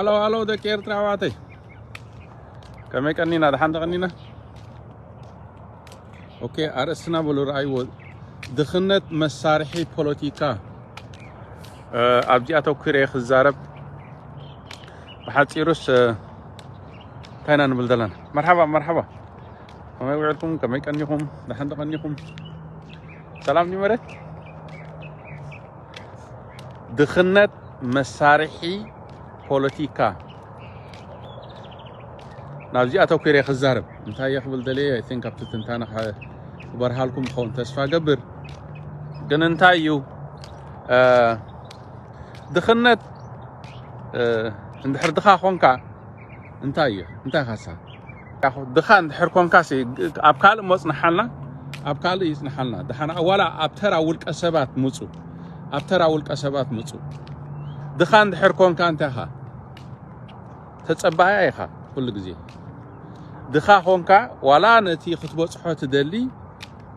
ሃሎ ሃሎ፣ ደቂ ኤርትራ ኣሕዋተይ፣ ከመይ ቀኒና? ደሓን ተቐኒና? ኦኬ፣ ኣርእስትና በሉ፣ ረኣይዎ። ድኽነት መሳርሒ ፖለቲካ። እ፣ ኣብዚኣ ኣተኲረ ክዛረብ። ብሓጺሩስ፣ እ፣ እንታይ ኢና ንብል ዘለና? መርሓባ፣ መርሓባ። ከመይ ውዕልኩም? ከመይ ቀኒኹም? ደሓን ተቐኒኹም? ሰላም ድዩ መሬት? ድኽነት መሳርሒ ፖለቲካ። ናብዚኣ ኣተኲረ ክዛረብ። እንታይ እየ ክብል ደልየ? I think ኣብቲ ትንታነ ክበርሃልኩም ክኸውን ተስፋ ገብር። ግን እንታይ እዩ? እ፣ ድኽነት፣ እ፣ እንድሕር ድኻ ኾንካ እንታይ እዩ? እንታይ ካሳ? ያኹ ድኻ እንድሕር ኮንካ ሲ፣ ኣብ ካልእ መጽንሓልና፣ ኣብ ካልእ ይጽንሓልና። ደሓና ዋላ ኣብ ተራ ውልቀ ሰባት ምጹ፣ ኣብ ተራ ውልቀ ሰባት ምጹ። ድኻ እንድሕር ኮንካ እንታይ ኢኻ? ተጸባያ ኢኻ ኩሉ ግዜ። ድኻ ኮንካ ዋላ ነቲ ክትበጽሖ ትደሊ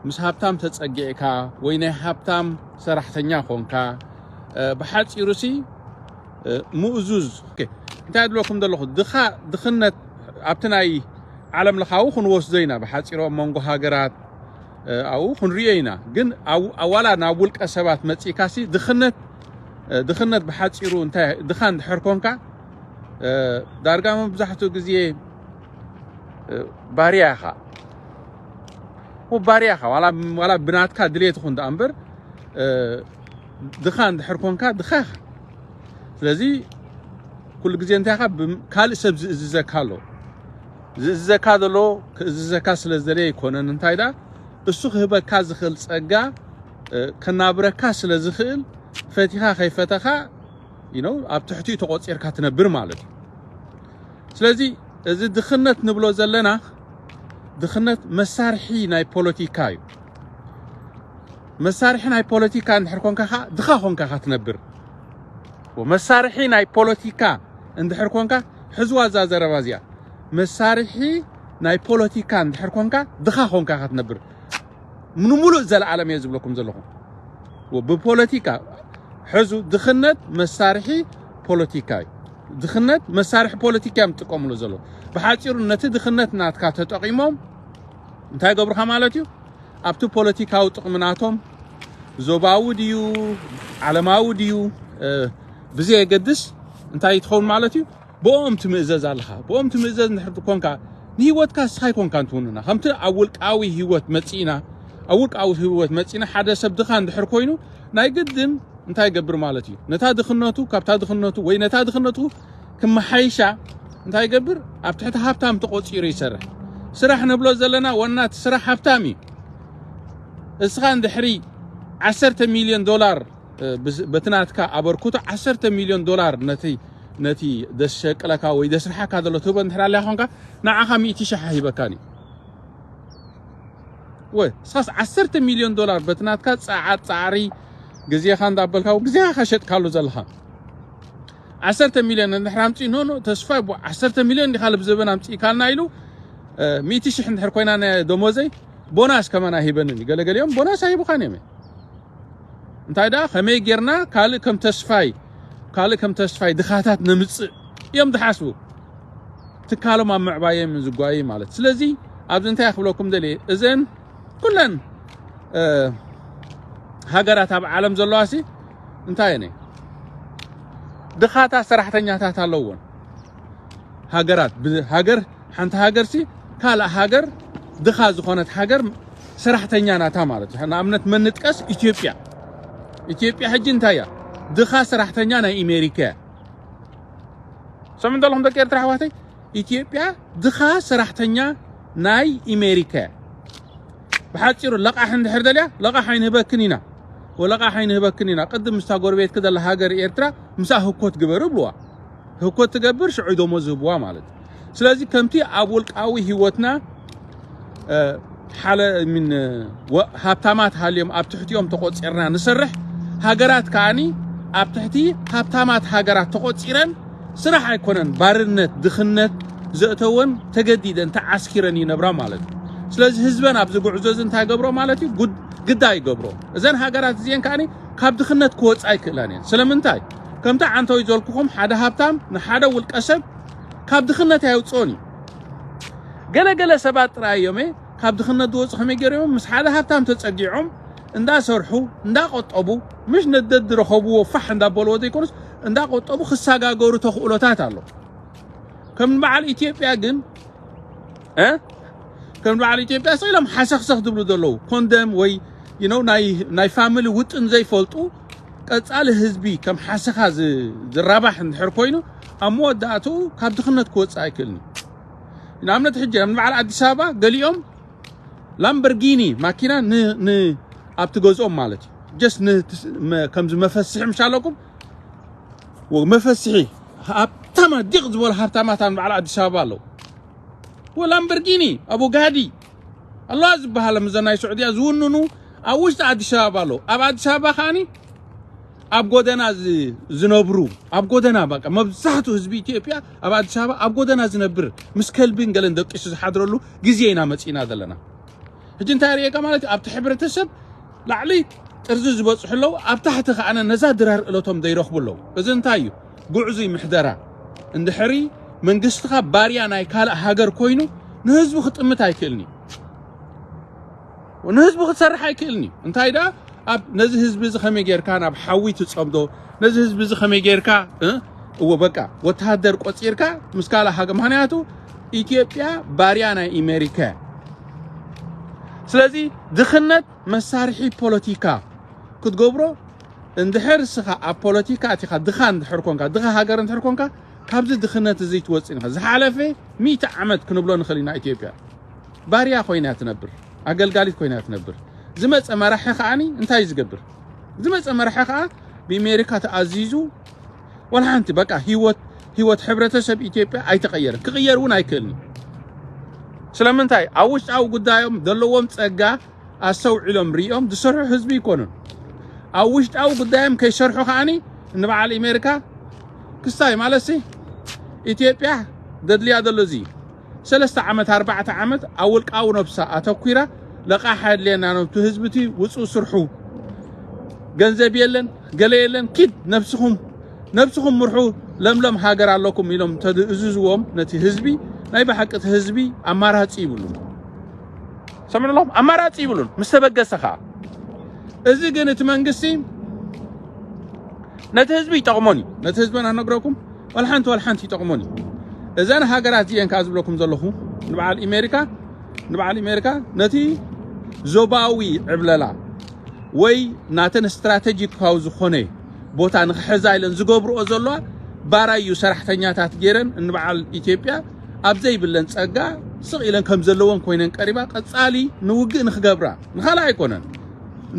ምስ ሃብታም ተጸጊዕካ ወይ ናይ ሃብታም ሰራሕተኛ ኮንካ፣ እ፣ ብሓጺሩሲ፣ እ፣ ምእዙዝ። ኦኬ፣ እንታይ እድለኩም ዘለኹ? ድኻ፣ ድኽነት ኣብቲ ናይ ዓለም ለኻዊ ክንወስዶ ኢና፣ ብሓጺሩ ኣብ መንጎ ሃገራት፣ እ፣ ኣብኡ ክንሪኦ ኢና። ግን ኣብ፣ ኣዋላ ናብ ውልቀ ሰባት መጺእካሲ ድኽነት፣ እ፣ ድኽነት ብሓጺሩ እንታይ፣ ድኻ እንድሕር ኮንካ፣ እ፣ ዳርጋ መብዛሕትኡ ግዜ፣ እ፣ ባርያ ኢኻ። እሞ ባርያ ኢኻ። ዋላ፣ ዋላ ብናትካ ድሌት ይኹን ደኣ እምበር፣ እ፣ ድኻ እንድሕር ኮንካ፣ ድኻ ኢኻ። ስለዚ ኩሉ ግዜ እንታይ ኢኻ? ብም-፣ ካልእ ሰብ ዝእዝዘካ ኣሎ። ዝእዝዘካ ዘሎ ክእዝዘካ ስለ ዝደለየ ኣይኮነን። እንታይ ደኣ? እሱ ክህበካ ዝኽእል ጸጋ፣ እ፣ ከናብረካ ስለ ዝኽእል፣ ፈቲኻ ከይፈተኻ፣ you know፣ ኣብ ትሕቲኡ ተቖጺርካ ትነብር ማለት እዩ። ስለዚ እዚ ድኽነት ንብሎ ዘለና፣ ድኽነት መሳርሒ ናይ ፖለቲካ እዩ። መሳርሒ ናይ ፖለቲካ እንድሕር ኮንካ ኸዓ፣ ድኻ ኮንካ ኢኻ ትነብር። ወ-፣ መሳርሒ ናይ ፖለቲካ እንድሕር ኮንካ፣ ሕዝዋ እዛ ዘረባ እዚኣ። መሳርሒ ናይ ፖለቲካ እንድሕር ኮንካ፣ ድኻ ኮንካ ኢኻ ትነብር። ንምሉእ ዘለዓለም እየ ዝብለኩም ዘለኹ። ወ-፣ ብፖለቲካ ሕዙ፣ ድኽነት መሳርሒ ፖለቲካ እዩ። ድኽነት መሳርሒ ፖለቲካ እዮም ዝጥቀምሉ ዘለዉ። ብሓጺሩ ነቲ ድኽነት ናትካ ተጠቒሞም እንታይ ገብሩኻ ማለት እዩ? ኣብቲ ፖለቲካዊ ጥቕሚ ናቶም፣ ዞባዊ ድዩ፣ ዓለማዊ ድዩ፣ እ፣ ብዘየገድስ እንታይ ትኸውን ማለት እዩ? ብኦም ትምእዘዝ ኣለኻ። ብኦም ትምእዘዝ እንድሕር ኮንካ፣ ንህይወትካ ንስኻ ኣይኮንካን ትውንና። ከምቲ ኣብ ውልቃዊ ህይወት መጺእና፣ ኣብ ውልቃዊ ህይወት መጺእና፣ ሓደ ሰብ ድኻ እንድሕር ኮይኑ፣ ናይ ግድን እንታይ ይገብር ማለት እዩ? ነታ ድኽነቱ፣ ካብታ ድኽነቱ ወይ ነታ ድኽነቱ ክመሓይሻ እንታይ ይገብር? ኣብ ትሕቲ ሃብታም ተቖጺሩ ይሰርሕ። ስራሕ ንብሎ ዘለና ዋና እቲ ስራሕ ሃብታም እዩ። እስኻ እንድሕሪ ዓሰርተ ሚልዮን ዶላር፣ እ፣ ብዝ-፣ በቲ ናትካ ኣበርክቶ ዓሰርተ ሚልዮን ዶላር ነቲ፣ ነቲ ደሸቅለካ ወይ ደስርሓካ ዘሎ ትህቦ እንድሕር ኣለካ ኮንካ፣ ንዓኻ ሚእቲ ሺሕ ኣይህበካን እዩ። ወይ እስኻስ ዓሰርተ ሚልዮን ዶላር በቲ ናትካ ጻዓር ጻዕሪ ግዜኻ እንዳበልካ ግዜኻ ሸጥካሉ ዘለኻ ዓሰርተ ሚልዮን እንድሕር ኣምጺእ፣ ኖ፣ ኖ፣ ተስፋይ፣ ቦ-፣ ዓሰርተ ሚልዮን ዲኻ ልብዘበን ኣምጺእካልና ኢሉ፣ እ፣ ሚእቲ ሺሕ እንድሕር ኮይና ናይ ደሞዘይ፣ ቦናስ ከማን ኣይህበንን እዩ። ገለገሊኦም ቦናስ ኣይህቡኻን እዮም። እንታይ ደኣ፣ ከመይ ጌርና ካልእ ከም ተስፋይ፣ ካልእ ከም ተስፋይ ድኻታት ነምጽእ እዮም ዝሓስቡ። ትካሎም ኣብ ምዕባዮም ዝጓዩ ማለት። ስለዚ ኣብዚ እንታይ ክብለኩም ደልየ፣ እዘን ኩለን፣ እ፣ ሃገራት ኣብ ዓለም ዘለዋሲ እንታይ እየን? ድኻታት ሰራሕተኛታት ኣለውወን። ሃገራት፣ ብ-፣ ሃገር፣ ሓንቲ ሃገርሲ ካልእ ሃገር፣ ድኻ ዝኾነት ሃገር ሰራሕተኛ ናታ ማለት እዩ። ንኣብነት መን ንጥቀስ? ኢትዮጵያ። ኢትዮጵያ ሕጂ እንታይ እያ? ድኻ ሰራሕተኛ ናይ ኣሜሪካ እያ። ሰምዑ ዘለኹም ደቂ ኤርትራ ኣሕዋተይ፣ ኢትዮጵያ ድኻ ሰራሕተኛ ናይ ኣሜሪካ እያ። ብሓጺሩ ለቓሕ እንድሕር ደልያ፣ ለቓሕ ኣይንህበክን ኢና። ወለቓሕ ኣይንህበክን ኢና። ቅድም ምስታ ጎረቤትኪ ዘላ ሃገር ኤርትራ፣ ምስኣ ህኮት ግበሩ ብልዋ። ህኮት ትገብር፣ ሽዑ ደሞዝ ዝህብዋ ማለት እዩ። ስለዚ ከምቲ ኣብ ውልቃዊ ህይወትና፣ እ፣ ሓለ-፣ ሚን፣ ወ-፣ ሃብታማት ሃልዮም ኣብ ትሕቲኦም ተቖጺርና ንሰርሕ፣ ሃገራት ከኣኒ ኣብ ትሕቲ ሃብታማት ሃገራት ተቖጺረን ስራሕ ኣይኮነን፣ ባርነት፣ ድኽነት ዘእተወን ተገዲደን ተዓስኪረን ይነብራ ማለት እዩ። ስለዚ ህዝበን ኣብዚ ጉዕዞ እዚ እንታይ ገብሮ ማለት እዩ? ጉድ-፣ ግዳ ይገብሮ። እዘን ሃገራት እዚአን ከኣኒ ካብ ድኽነት ክወጻ ኣይክእላን እየን። ስለምንታይ? ከምቲ ዓንተወይ ዘልኩኹም ሓደ ሃብታም ንሓደ ውልቀ ሰብ ካብ ድኽነት ኣየውፅኦን እዩ። ገለገለ ሰባት ጥራይ እዮም ካብ ድኽነት ዝወፁ። ከመይ ገይሮም? ምስ ሓደ ሃብታም ተፀጊዖም እንዳሰርሑ እንዳቆጠቡ፣ ምሽ ነደድ ዝረኸብዎ ፋሕ እንዳበልዎ ዘይኮኑስ እንዳቆጠቡ ክሰጋገሩ ተኽእሎታት ኣሎ። ከም በዓል ኢትዮጵያ ግን እ ከም በዓል ኢትዮጵያ ስቕ ኢሎም ሓሰኽሰኽ ዝብሉ ዘለዉ ኮንደም ወይ you know ናይ ናይ ፋሚሊ ውጥን ዘይፈልጡ ቀጻሊ ህዝቢ ከም ሓሰኻ ዝ- ዝራባሕ እንድሕር ኮይኑ ኣብ መወዳእትኡ ካብ ድኽነት ክወፅእ ኣይክእልን እዩ። ንኣብነት ሕጂ ኣብ በዓል ኣዲስ ኣበባ ገሊኦም ላምበርጊኒ ማኪና ን ን ኣብቲ ገዝኦም ማለት እዩ ጀስት ን ትስ- መ- ከምዚ መፈስሒ ምሽ ኣለኩም ወ- መፈስሒ ሃብታማ ዲቕ ዝበሉ ሃብታማት ኣብ በዓል ኣዲስ ኣበባ ኣለዉ። ወ ላምበርጊኒ ኣቡ ጋዲ ኣለዋ ዝበሃለ ምዘ ናይ ስዑድያ ዝውንኑ ኣብ ውሽጢ ኣዲስ ኣበባ ኣለዉ። ኣብ ኣዲስ ኣበባ ከዓኒ ኣብ ጎደና ዝ- ዝነብሩ ኣብ ጎደና በቃ መብዛሕትኡ ህዝቢ ኢትዮጵያ ኣብ ኣዲስ ኣበባ ኣብ ጎደና ዝነብር ምስ ከልብን ገለን ደቂሱ ዝሓድረሉ ግዜ ኢና መፂና ዘለና። ሕጂ እንታይ ርእየካ ማለት እዩ ኣብቲ ሕብረተሰብ ላዕሊ ጥርዚ ዝበፅሑ ኣለዉ ኣብ ታሕቲ ከዓነ ነዛ ድራር እለቶም ዘይረኽቡ ኣለዉ። እዚ እንታይ እዩ? ጉዕዙይ ምሕደራ። እንድሕሪ መንግስትኻ ባርያ ናይ ካልእ ሃገር ኮይኑ ንህዝቡ ክጥምት ኣይክእልን እዩ። ንህዝቡ ክትሰርሕ ኣይክእልን እዩ። እንታይ ደኣ ኣብ ነዚ ህዝቢ እዚ ከመይ ጌርካ ናብ ሓዊ ትጸምዶ? ነዚ ህዝቢ እዚ ከመይ ጌርካ እ? እዎ በቃ ወተሃደር ቆጺርካ ምስ ካልእ ሃገር ምክንያቱ ኢትዮጵያ ባርያ ናይ ኣሜሪካ እያ። ስለዚ ድኽነት መሳርሒ ፖለቲካ ክትገብሮ እንድሕር እስኻ ኣብ ፖለቲካ ኣቲኻ ድኻ እንድሕር ኮንካ ድኻ ሃገር እንድሕር ኮንካ ካብዚ ድኽነት እዚ ትወፅእ ኢኻ። ዝሓለፈ ሚእቲ ዓመት ክንብሎ ንኽእል ኢና ኢትዮጵያ ባርያ ኮይና ትነብር፣ ኣገልጋሊት ኮይና ትነብር። ዝመፀ መራሒ ከዓኒ እንታይ እዩ ዝገብር? ዝመፀ መራሒ ከዓ ብኣሜሪካ ተኣዚዙ ወላ ሓንቲ በቃ ህይወት ህይወት ሕብረተሰብ ኢትዮጵያ ኣይተቐየረን፣ ክቕየር እውን ኣይክእልን እዩ። ስለምንታይ? ኣብ ውሽጣዊ ጉዳዮም ዘለዎም ፀጋ ኣስተውዒሎም ሪኦም ዝሰርሑ ህዝቢ ይኮኑን። ኣብ ውሽጣዊ ጉዳዮም ከይሰርሑ ከዓኒ ንበዓል ኣሜሪካ ክስታይ ማለት ሲ ኢትዮጵያ ደድልያ ዘሎ እዚ ሰለስተ ዓመት ኣርባዕተ ዓመት ኣብ ውልቃዊ ነብሳ ኣተኩራ ለቃሕ ኣድልየና ነብቲ ህዝቢ እቲ ውፁ ስርሑ ገንዘብ የለን ገለ የለን ኪድ ነብስኹም ነብስኹም ምርሑ ለምለም ሃገር ኣለኩም ኢሎም ተዝእዝዝዎም ነቲ ህዝቢ ናይ ብሓቂ እቲ ህዝቢ ኣማራፂ ይብሉን ሰምዕሎም ኣማራፂ ይብሉን ምስ ተበገሰ ከዓ እዚ ግን እቲ መንግስቲ ነቲ ህዝቢ ይጠቕሞን እዩ ነቲ ህዝቢ ኣነግረኩም ወልሓንቲ ወልሓንቲ ይጠቕሞን እዩ እዘን ሃገራት እዚአን ከዓ ዝብለኩም ዘለኹ ንበዓል ኣሜሪካ ንበዓል ኣሜሪካ ነቲ ዞባዊ ዕብለላ ወይ ናተን ስትራተጂካዊ ዝኾነ ቦታ ንክሕዛ ኢለን ዝገብርኦ ዘለዋ ባራዩ ሰራሕተኛታት ገይረን ንበዓል ኢትዮጵያ ኣብ ዘይብለን ፀጋ ስቕ ኢለን ከም ዘለወን ኮይነን ቀሪባ ቀፃሊ ንውግእ ንክገብራ ንኻልእ ኣይኮነን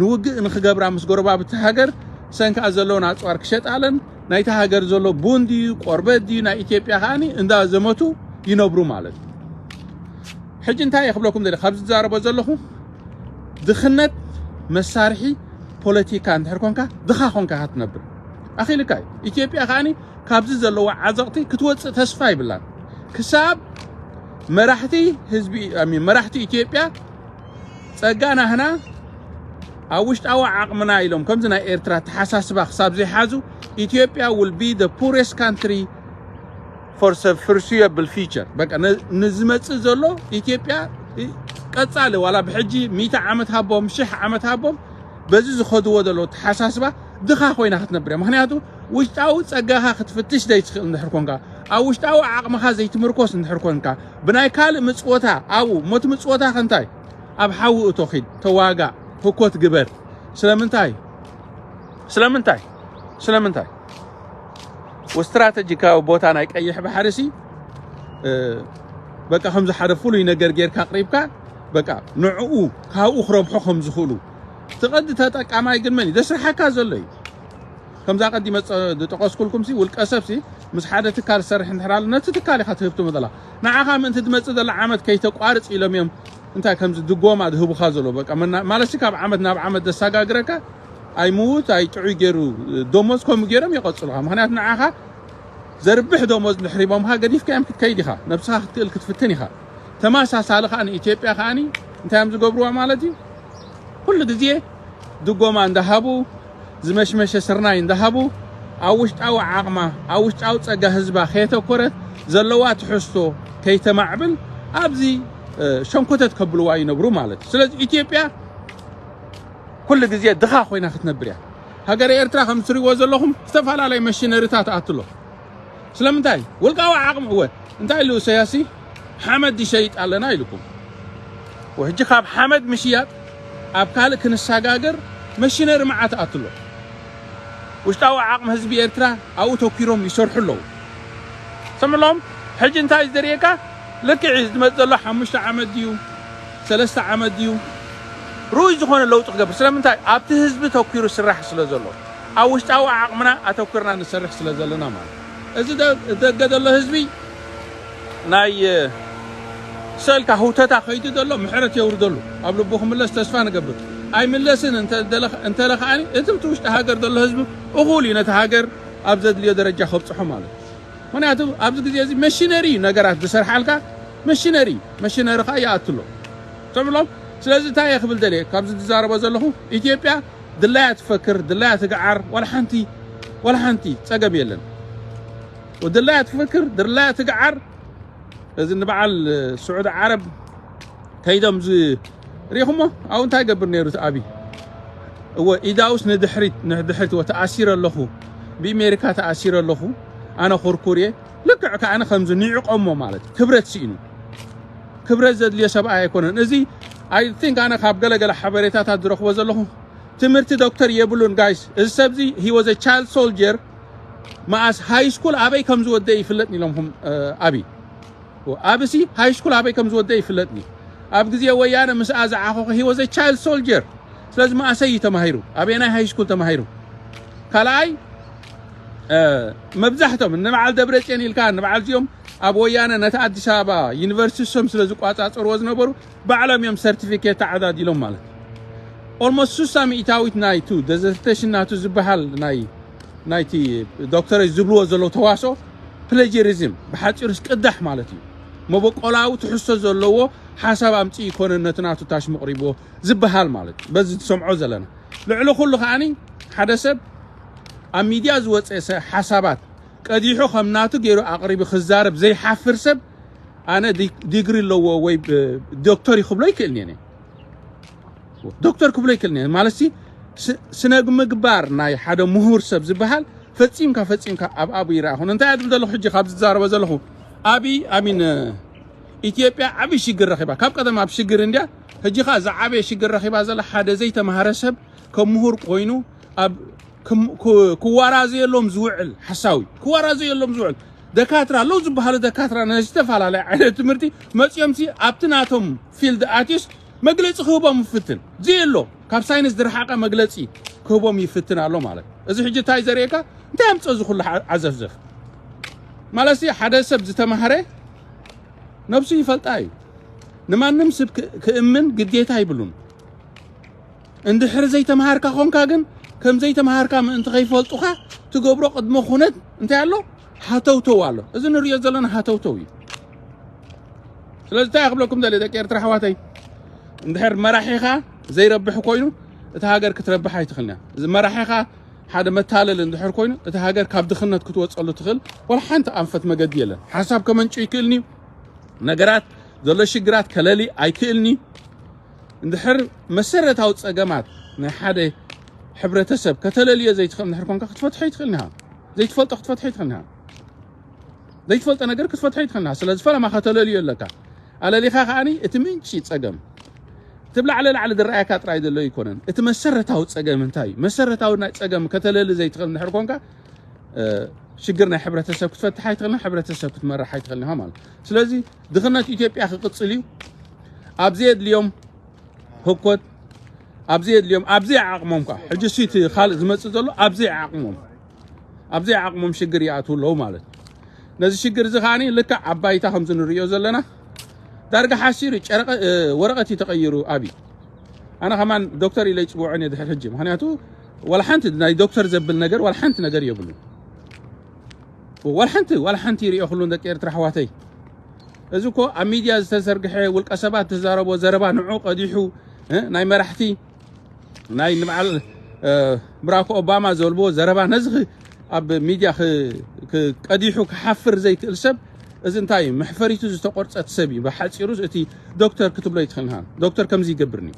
ንውግእ ንክገብራ ምስ ጎረባብቲ ሃገር ሰንካ ዘለውን ኣፅዋር ክሸጣለን ናይቲ ሃገር ዘሎ ቡን ድዩ ቆርበት ድዩ ናይ ኢትዮጵያ ከዓኒ እንዳዘመቱ ይነብሩ ማለት እዩ ሕጂ እንታይ እየ ክብለኩም ዘለ ካብዚ ዝዛረቦ ዘለኹ ድኽነት መሳርሒ ፖለቲካ እንድሕር ኮንካ ድኻ ኮንካ ክትነብር ኣኺልካ እዩ ኢትዮጵያ ከዓኒ ካብዚ ዘለዎ ዓዘቕቲ ክትወፅእ ተስፋ ይብላን ክሳብ መራሕቲ ህዝቢ I mean መራሕቲ ኢትዮጵያ ፀጋ ናህና ኣብ ውሽጣዊ ዓቕምና ኢሎም ከምዚ ናይ ኤርትራ ተሓሳስባ ክሳብ ዘይሓዙ ኢትዮጵያ will be the poorest country for the foreseeable future በቃ ንዝመፅእ ዘሎ ኢትዮጵያ ቀፃሊ ዋላ ብሕጂ ሚእቲ ዓመት ሃቦም ሽሕ ዓመት ሃቦም በዚ ዝኸድዎ ዘሎ ተሓሳስባ ድኻ ኮይና ክትነብር እያ ምክንያቱ ውሽጣዊ ፀጋኻ ክትፍትሽ ዘይትኽእል እንድሕር ኮንካ ኣብ ውሽጣዊ ዓቕምኻ ዘይትምርኮስ እንድሕር ኮንካ ብናይ ካልእ ምፅወታ ኣብኡ እሞ እቲ ምፅወታ ከንታይ ኣብ ሓዊ እቶ ኺድ ተዋጋእ ህኮት ግበር ስለምንታይ ስለምንታይ ስለምንታይ ወስትራተጂካዊ ቦታ ናይ ቀይሕ ባሕሪ ሲ በቃ ከምዚ ሓደ ፍሉይ ነገር ጌርካ ኣቕሪብካ በቃ ንዕኡ ካብኡ ክረብሖ ከም ዝኽእሉ ትቐዲ ተጠቃማይ ግን መን እዩ ዘስርሓካ ዘሎ እዩ ከምዛ ቀዲመ ዝጠቐስኩልኩም ሲ ውልቀ ሰብ ሲ ምስ ሓደ ትካል ዝሰርሕ እንድሕር ኣሎ ነቲ ትካል ኢኻ ትህብ ትመዘላ ንዓኻ ምእንቲ ዝመፅእ ዘላ ዓመት ከይተቋርፅ ኢሎም እዮም እንታይ ከምዚ ድጎማ ዝህቡኻ ዘሎ በቃ መና- ማለት ሲ ካብ ዓመት ናብ ዓመት ዘሰጋግረካ ኣይምውት ኣይጥዑይ ገይሩ ደሞዝ ከምኡ ገይሮም ይቐፅሉኻ ምክንያቱ ንዓኻ ዘርብሕ ደሞዝ እንድሕር ሂቦምኻ ገዲፍካዮም ክትከይድ ኢኻ ነብስኻ ክትክእል ክትፍትን ኢኻ ተመሳሳሊ ከዓ ንኢትዮጵያ ከዓኒ እንታይ እዮም ዝገብርዋ ማለት እዩ ኩሉ ግዜ ድጎማ እንዳሃቡ ዝመሽመሸ ስርናይ እንዳሃቡ ኣብ ውሽጣዊ ዓቕማ፣ ኣብ ውሽጣዊ ጸጋ ህዝባ ከየተኮረት፣ ዘለዋ ትሕዝቶ ከይተማዕብል ኣብዚ ሸንኮተት ከብልዋ ይነብሩ ማለት እዩ። ስለዚ ኢትዮጵያ ኩሉ ግዜ ድኻ ኮይና ክትነብር እያ። ሃገረ ኤርትራ ከም ትሪእዎ ዘለኹም ዝተፈላለየ መሽነሪታት ኣትሎ። ስለምንታይ ውልቃዊ ዓቕሚ እወ እንታይ ኢሉ እሰያሲ ሓመድ ይሸይጥ ኣለና ኢልኩም። ወሕጂ ካብ ሓመድ ምሽያጥ ኣብ ካልእ ክንሰጋገር መሽነሪ መዓት ኣትሎ። ውሽጣዊ ዓቕሚ ህዝቢ ኤርትራ ኣብኡ ተኪሮም ይሰርሑ ኣለዉ። ሰምዕሎም። ሕጂ እንታይ እዩ ዘርእየካ? ልክዕ እዩ ዝመጽእ ዘሎ ሓሙሽተ ዓመት ድዩ ሰለስተ ዓመት ድዩ ርኡይ ዝኾነ ለውጢ ክገብር። ስለምንታይ ኣብቲ ህዝቢ ተኪሩ ስራሕ ስለ ዘሎ ኣብ ውሽጣዊ ዓቕምና ኣተኩርና ንሰርሕ ስለ ዘለና ማለት። እዚ ደገ ዘሎ ህዝቢ ናይ ሰልካ ህውተታ ከይዱ ዘሎ ምሕረት የውርደሉ ኣብ ልቡ ክምለስ ተስፋ ንገብር። ኣይምለስን እንተለኸዓኒ እቲ ውሽጢ ሃገር ዘሎ ህዝቢ እኹል እዩ ነቲ ሃገር ኣብ ዘድልዮ ደረጃ ከብፅሖ ማለት። ምክንያቱ ኣብዚ ግዜ እዚ መሽነሪ እዩ ነገራት ዝሰርሓልካ። መሽነሪ መሽነሪ ከዓ ይኣትሎ ትብሎም። ስለዚ እንታይ እየ ክብል ደልየ ካብዚ ዝዛረቦ ዘለኹ፣ ኢትዮጵያ ድላያ ትፈክር፣ ድላያ ትግዓር፣ ዋላ ሓንቲ ዋላ ሓንቲ ፀገም የለን። ድላያ ትፈክር፣ ድላያ ትግዓር። እዚ ንበዓል ስዑዲ ዓረብ ከይዶም ሪኹሞ ኣብኡ እንታይ ገብር ነይሩ እቲ ኣብይ? እወ ኢዳውስ ንድሕሪት ንድሕሪት እወ ተኣሲረ ኣለኹ፣ ብእሜሪካ ተኣሲረ ኣለኹ፣ ኣነ ኩርኩር እየ። ልክዕ ከዓነ ከምዚ ንዕቆሞ ማለት ክብረት ስኢኑ። ክብረት ዘድልዮ ሰብኣይ ኣይኮነን እዚ። I think ኣነ ካብ ገለገለ ሓበሬታታት ዝረኽቦ ዘለኹ ትምህርቲ ዶክተር የብሉን ጋይስ። እዚ ሰብዚ he was a child soldier። መኣስ ሃይ ስኩል ኣበይ ከም ዝወደ ይፍለጥ ኢሎምኹም። ኣብይ ኣብሲ ሃይ ስኩል ኣበይ ከም ዝወደ ይፍለጥኒ። ኣብ ግዜ ወያነ ምስኣ ዝዓኸኹ he was a child soldier። ስለዚ መኣሰይ እዩ ተማሂሩ፣ ኣበየናይ ሃይ ስኩል ተማሂሩ? ካልኣይ መብዛሕቶም ንበዓል ደብረፅዮን ኢልካ ንበዓል እዚኦም ኣብ ወያነ ነቲ ኣዲስ ኣበባ ዩኒቨርሲቲ እሶም ስለ ዝቋፃፀርዎ ዝነበሩ ባዕሎም እዮም ሰርቲፊኬት ተዓዳዲሎም ማለት። ኦልሞስት ሱሳ ሚእታዊት ናይቱ ደዘርቴሽን ናቱ ዝበሃል ናይ ናይቲ ዶክተረይ ዝብልዎ ዘለዉ ተዋስኦ ፕለጀሪዝም ብሓፂሩስ ቅዳሕ ማለት እዩ። መበቆላዊ ትሕዝቶ ዘለዎ ሓሳብ ኣምፅእ ይኮነ ነቲ ናቱ ታሽሙ ቅሪብዎ ዝበሃል ማለት እዩ። በዚ ትሰምዖ ዘለና ልዕሊ ኩሉ ከዓኒ ሓደ ሰብ ኣብ ሚድያ ዝወፀ ሓሳባት ቀዲሑ ከም ናቱ ገይሩ ኣቕሪቡ ክዛረብ ዘይሓፍር ሰብ ኣነ ዲግሪ ኣለዎ ወይ ዶክተር ይክብሎ ይክእል እየ። ዶክተር ክብሎ ይክእል እየ ማለት ሲ ስነ ምግባር ናይ ሓደ ምሁር ሰብ ዝበሃል ፈፂምካ ፈፂምካ ኣብ ኣብይ ይረኣ ኮነ እንታይ ኣድም ዘለኹ ሕጂ ካብ ዝዛረበ ዘለኹ ኣብይ ኣሚን ኢትዮጵያ ዓብይ ሽግር ረኺባ ካብ ቀደም ኣብ ሽግር እንድያ ሕጂ ኸዓ ዝዓበየ ሽግር ረኺባ ዘላ ሓደ ዘይተማሃረ ሰብ ከም ምሁር ኮይኑ ኣብ ክዋራዘየሎም ዝውዕል ሓሳዊ ክዋራዘየሎም ዝውዕል ደካትራ ኣለዉ ዝበሃሉ ደካትራ ናይ ዝተፈላለየ ዓይነት ትምህርቲ መፅኦም ሲ ኣብቲ ናቶም ፊልድ ኣትዩስ መግለፂ ክህቦም ይፍትን ዝየሎ ካብ ሳይንስ ዝረሓቐ መግለፂ ክህቦም ይፍትን ኣሎ ማለት እዚ ሕጂ እንታይ ዘርእየካ እንታይ ኣምፀ እዚ ኩሉ ዓዘፍዘፍ ማለት ሓደ ሰብ ዝተማህረ ነብሱ ይፈልጣ እዩ ንማንም ስብ ክእምን ግዴታ ይብሉን እንድሕር ዘይተምሃርካ ኾንካ ግን ከም ዘይተምሃርካ ምእንቲ ከይፈልጡኻ ትገብሮ ቅድመ ኩነት እንታይ ኣሎ ሃተውተው ኣሎ እዚ ንሪኦ ዘለና ሃተውተው እዩ ስለዚ እንታይ ክብለኩም ደለ ደቂ ኤርትራ ኣሕዋተይ እንድሕር መራሒኻ ዘይረብሕ ኮይኑ እቲ ሃገር ክትረብሕ ኣይትኽእልን እያ እዚ መራሒኻ ሓደ መታለል እንድሕር ኮይኑ እቲ ሃገር ካብ ድኽነት ክትወፀሉ ትኽእል ወላ ሓንቲ ኣንፈት መገዲ የለን ሓሳብ ከመንጩ ይክእልኒ ነገራት ዘሎ ሽግራት ከለሊ ኣይክእልኒ እንድሕር መሰረታዊ ጸገማት ናይ ሓደ ሕብረተሰብ ከተለልዮ ዘይትኽእል እንድሕር ኮንካ ክትፈትሖ ይትኽእል ኢኻ ዘይትፈልጦ ክትፈትሖ ይትኽእል ኢኻ ዘይትፈልጦ ነገር ክትፈትሖ ይትኽእል ኢኻ ስለዚ ፈለማ ከተለልዮ ኣለካ ኣለሊኻ ከዓኒ እቲ ምንጪ ጸገም እቲ ብላዕሊ ላዕሊ ዝረኣየካ ጥራይ ዘሎ ኣይኮነን እቲ መሰረታዊ ጸገም እንታይ እዩ መሰረታዊ ናይ ጸገም ከተለሊ ዘይትኽእል እንድሕር ኮንካ ሽግር ናይ ሕብረተሰብ ክትፈትሕ ኣይትኽእልን ሕብረተሰብ ክትመራሕ ኣይትኽእልን ኢኻ ማለት ስለዚ ድኽነት ኢትዮጵያ ክቕፅል እዩ ኣብ ዘየድልዮም ህኮት ኣብ ዘየድልዮም ኣብ ዘይዓቕሞም ከዓ ሕጂ ሲ እቲ ካልእ ዝመፅእ ዘሎ ኣብ ዘይዓቕሞም ኣብ ዘይዓቕሞም ሽግር ይኣትዉ ኣለዉ ማለት እዩ ነዚ ሽግር እዚ ከዓኒ ልክዕ ኣብ ባይታ ከምዚ ንሪኦ ዘለና ዳርጋ ሓሲሩ ጨረቀ ወረቐት እዩ ተቐይሩ ኣብይ ኣነ ከማን ዶክተር ኢለ ይፅውዖን እየ ድሕር ሕጂ ምክንያቱ ዋላ ሓንቲ ናይ ዶክተር ዘብል ነገር ዋላ ሓንቲ ነገር የብሉን ዋላ ሓንቲ ዋላ ሓንቲ ይሪኦ ኩሉን ደቂ ኤርትራ ኣሕዋተይ እዚ እኮ ኣብ ሚድያ ዝተዘርግሐ ውልቀ ሰባት ተዛረቦ ዘረባ ንዑ ቀዲሑ ናይ መራሕቲ ናይ ንበዓል ብራክ ኦባማ ዘልቦ ዘረባ ነዚ ኣብ ሚድያ ክ- ክ- ቀዲሑ ክሓፍር ዘይክእል ሰብ፣ እዚ እንታይ እዩ? መሕፈሪቱ ዝተቆርጸት ሰብ እዩ። ብሓጺሩ እቲ ዶክተር ክትብሎ ይትኽእል ኢኻ። ዶክተር ከምዚ ይገብርኒ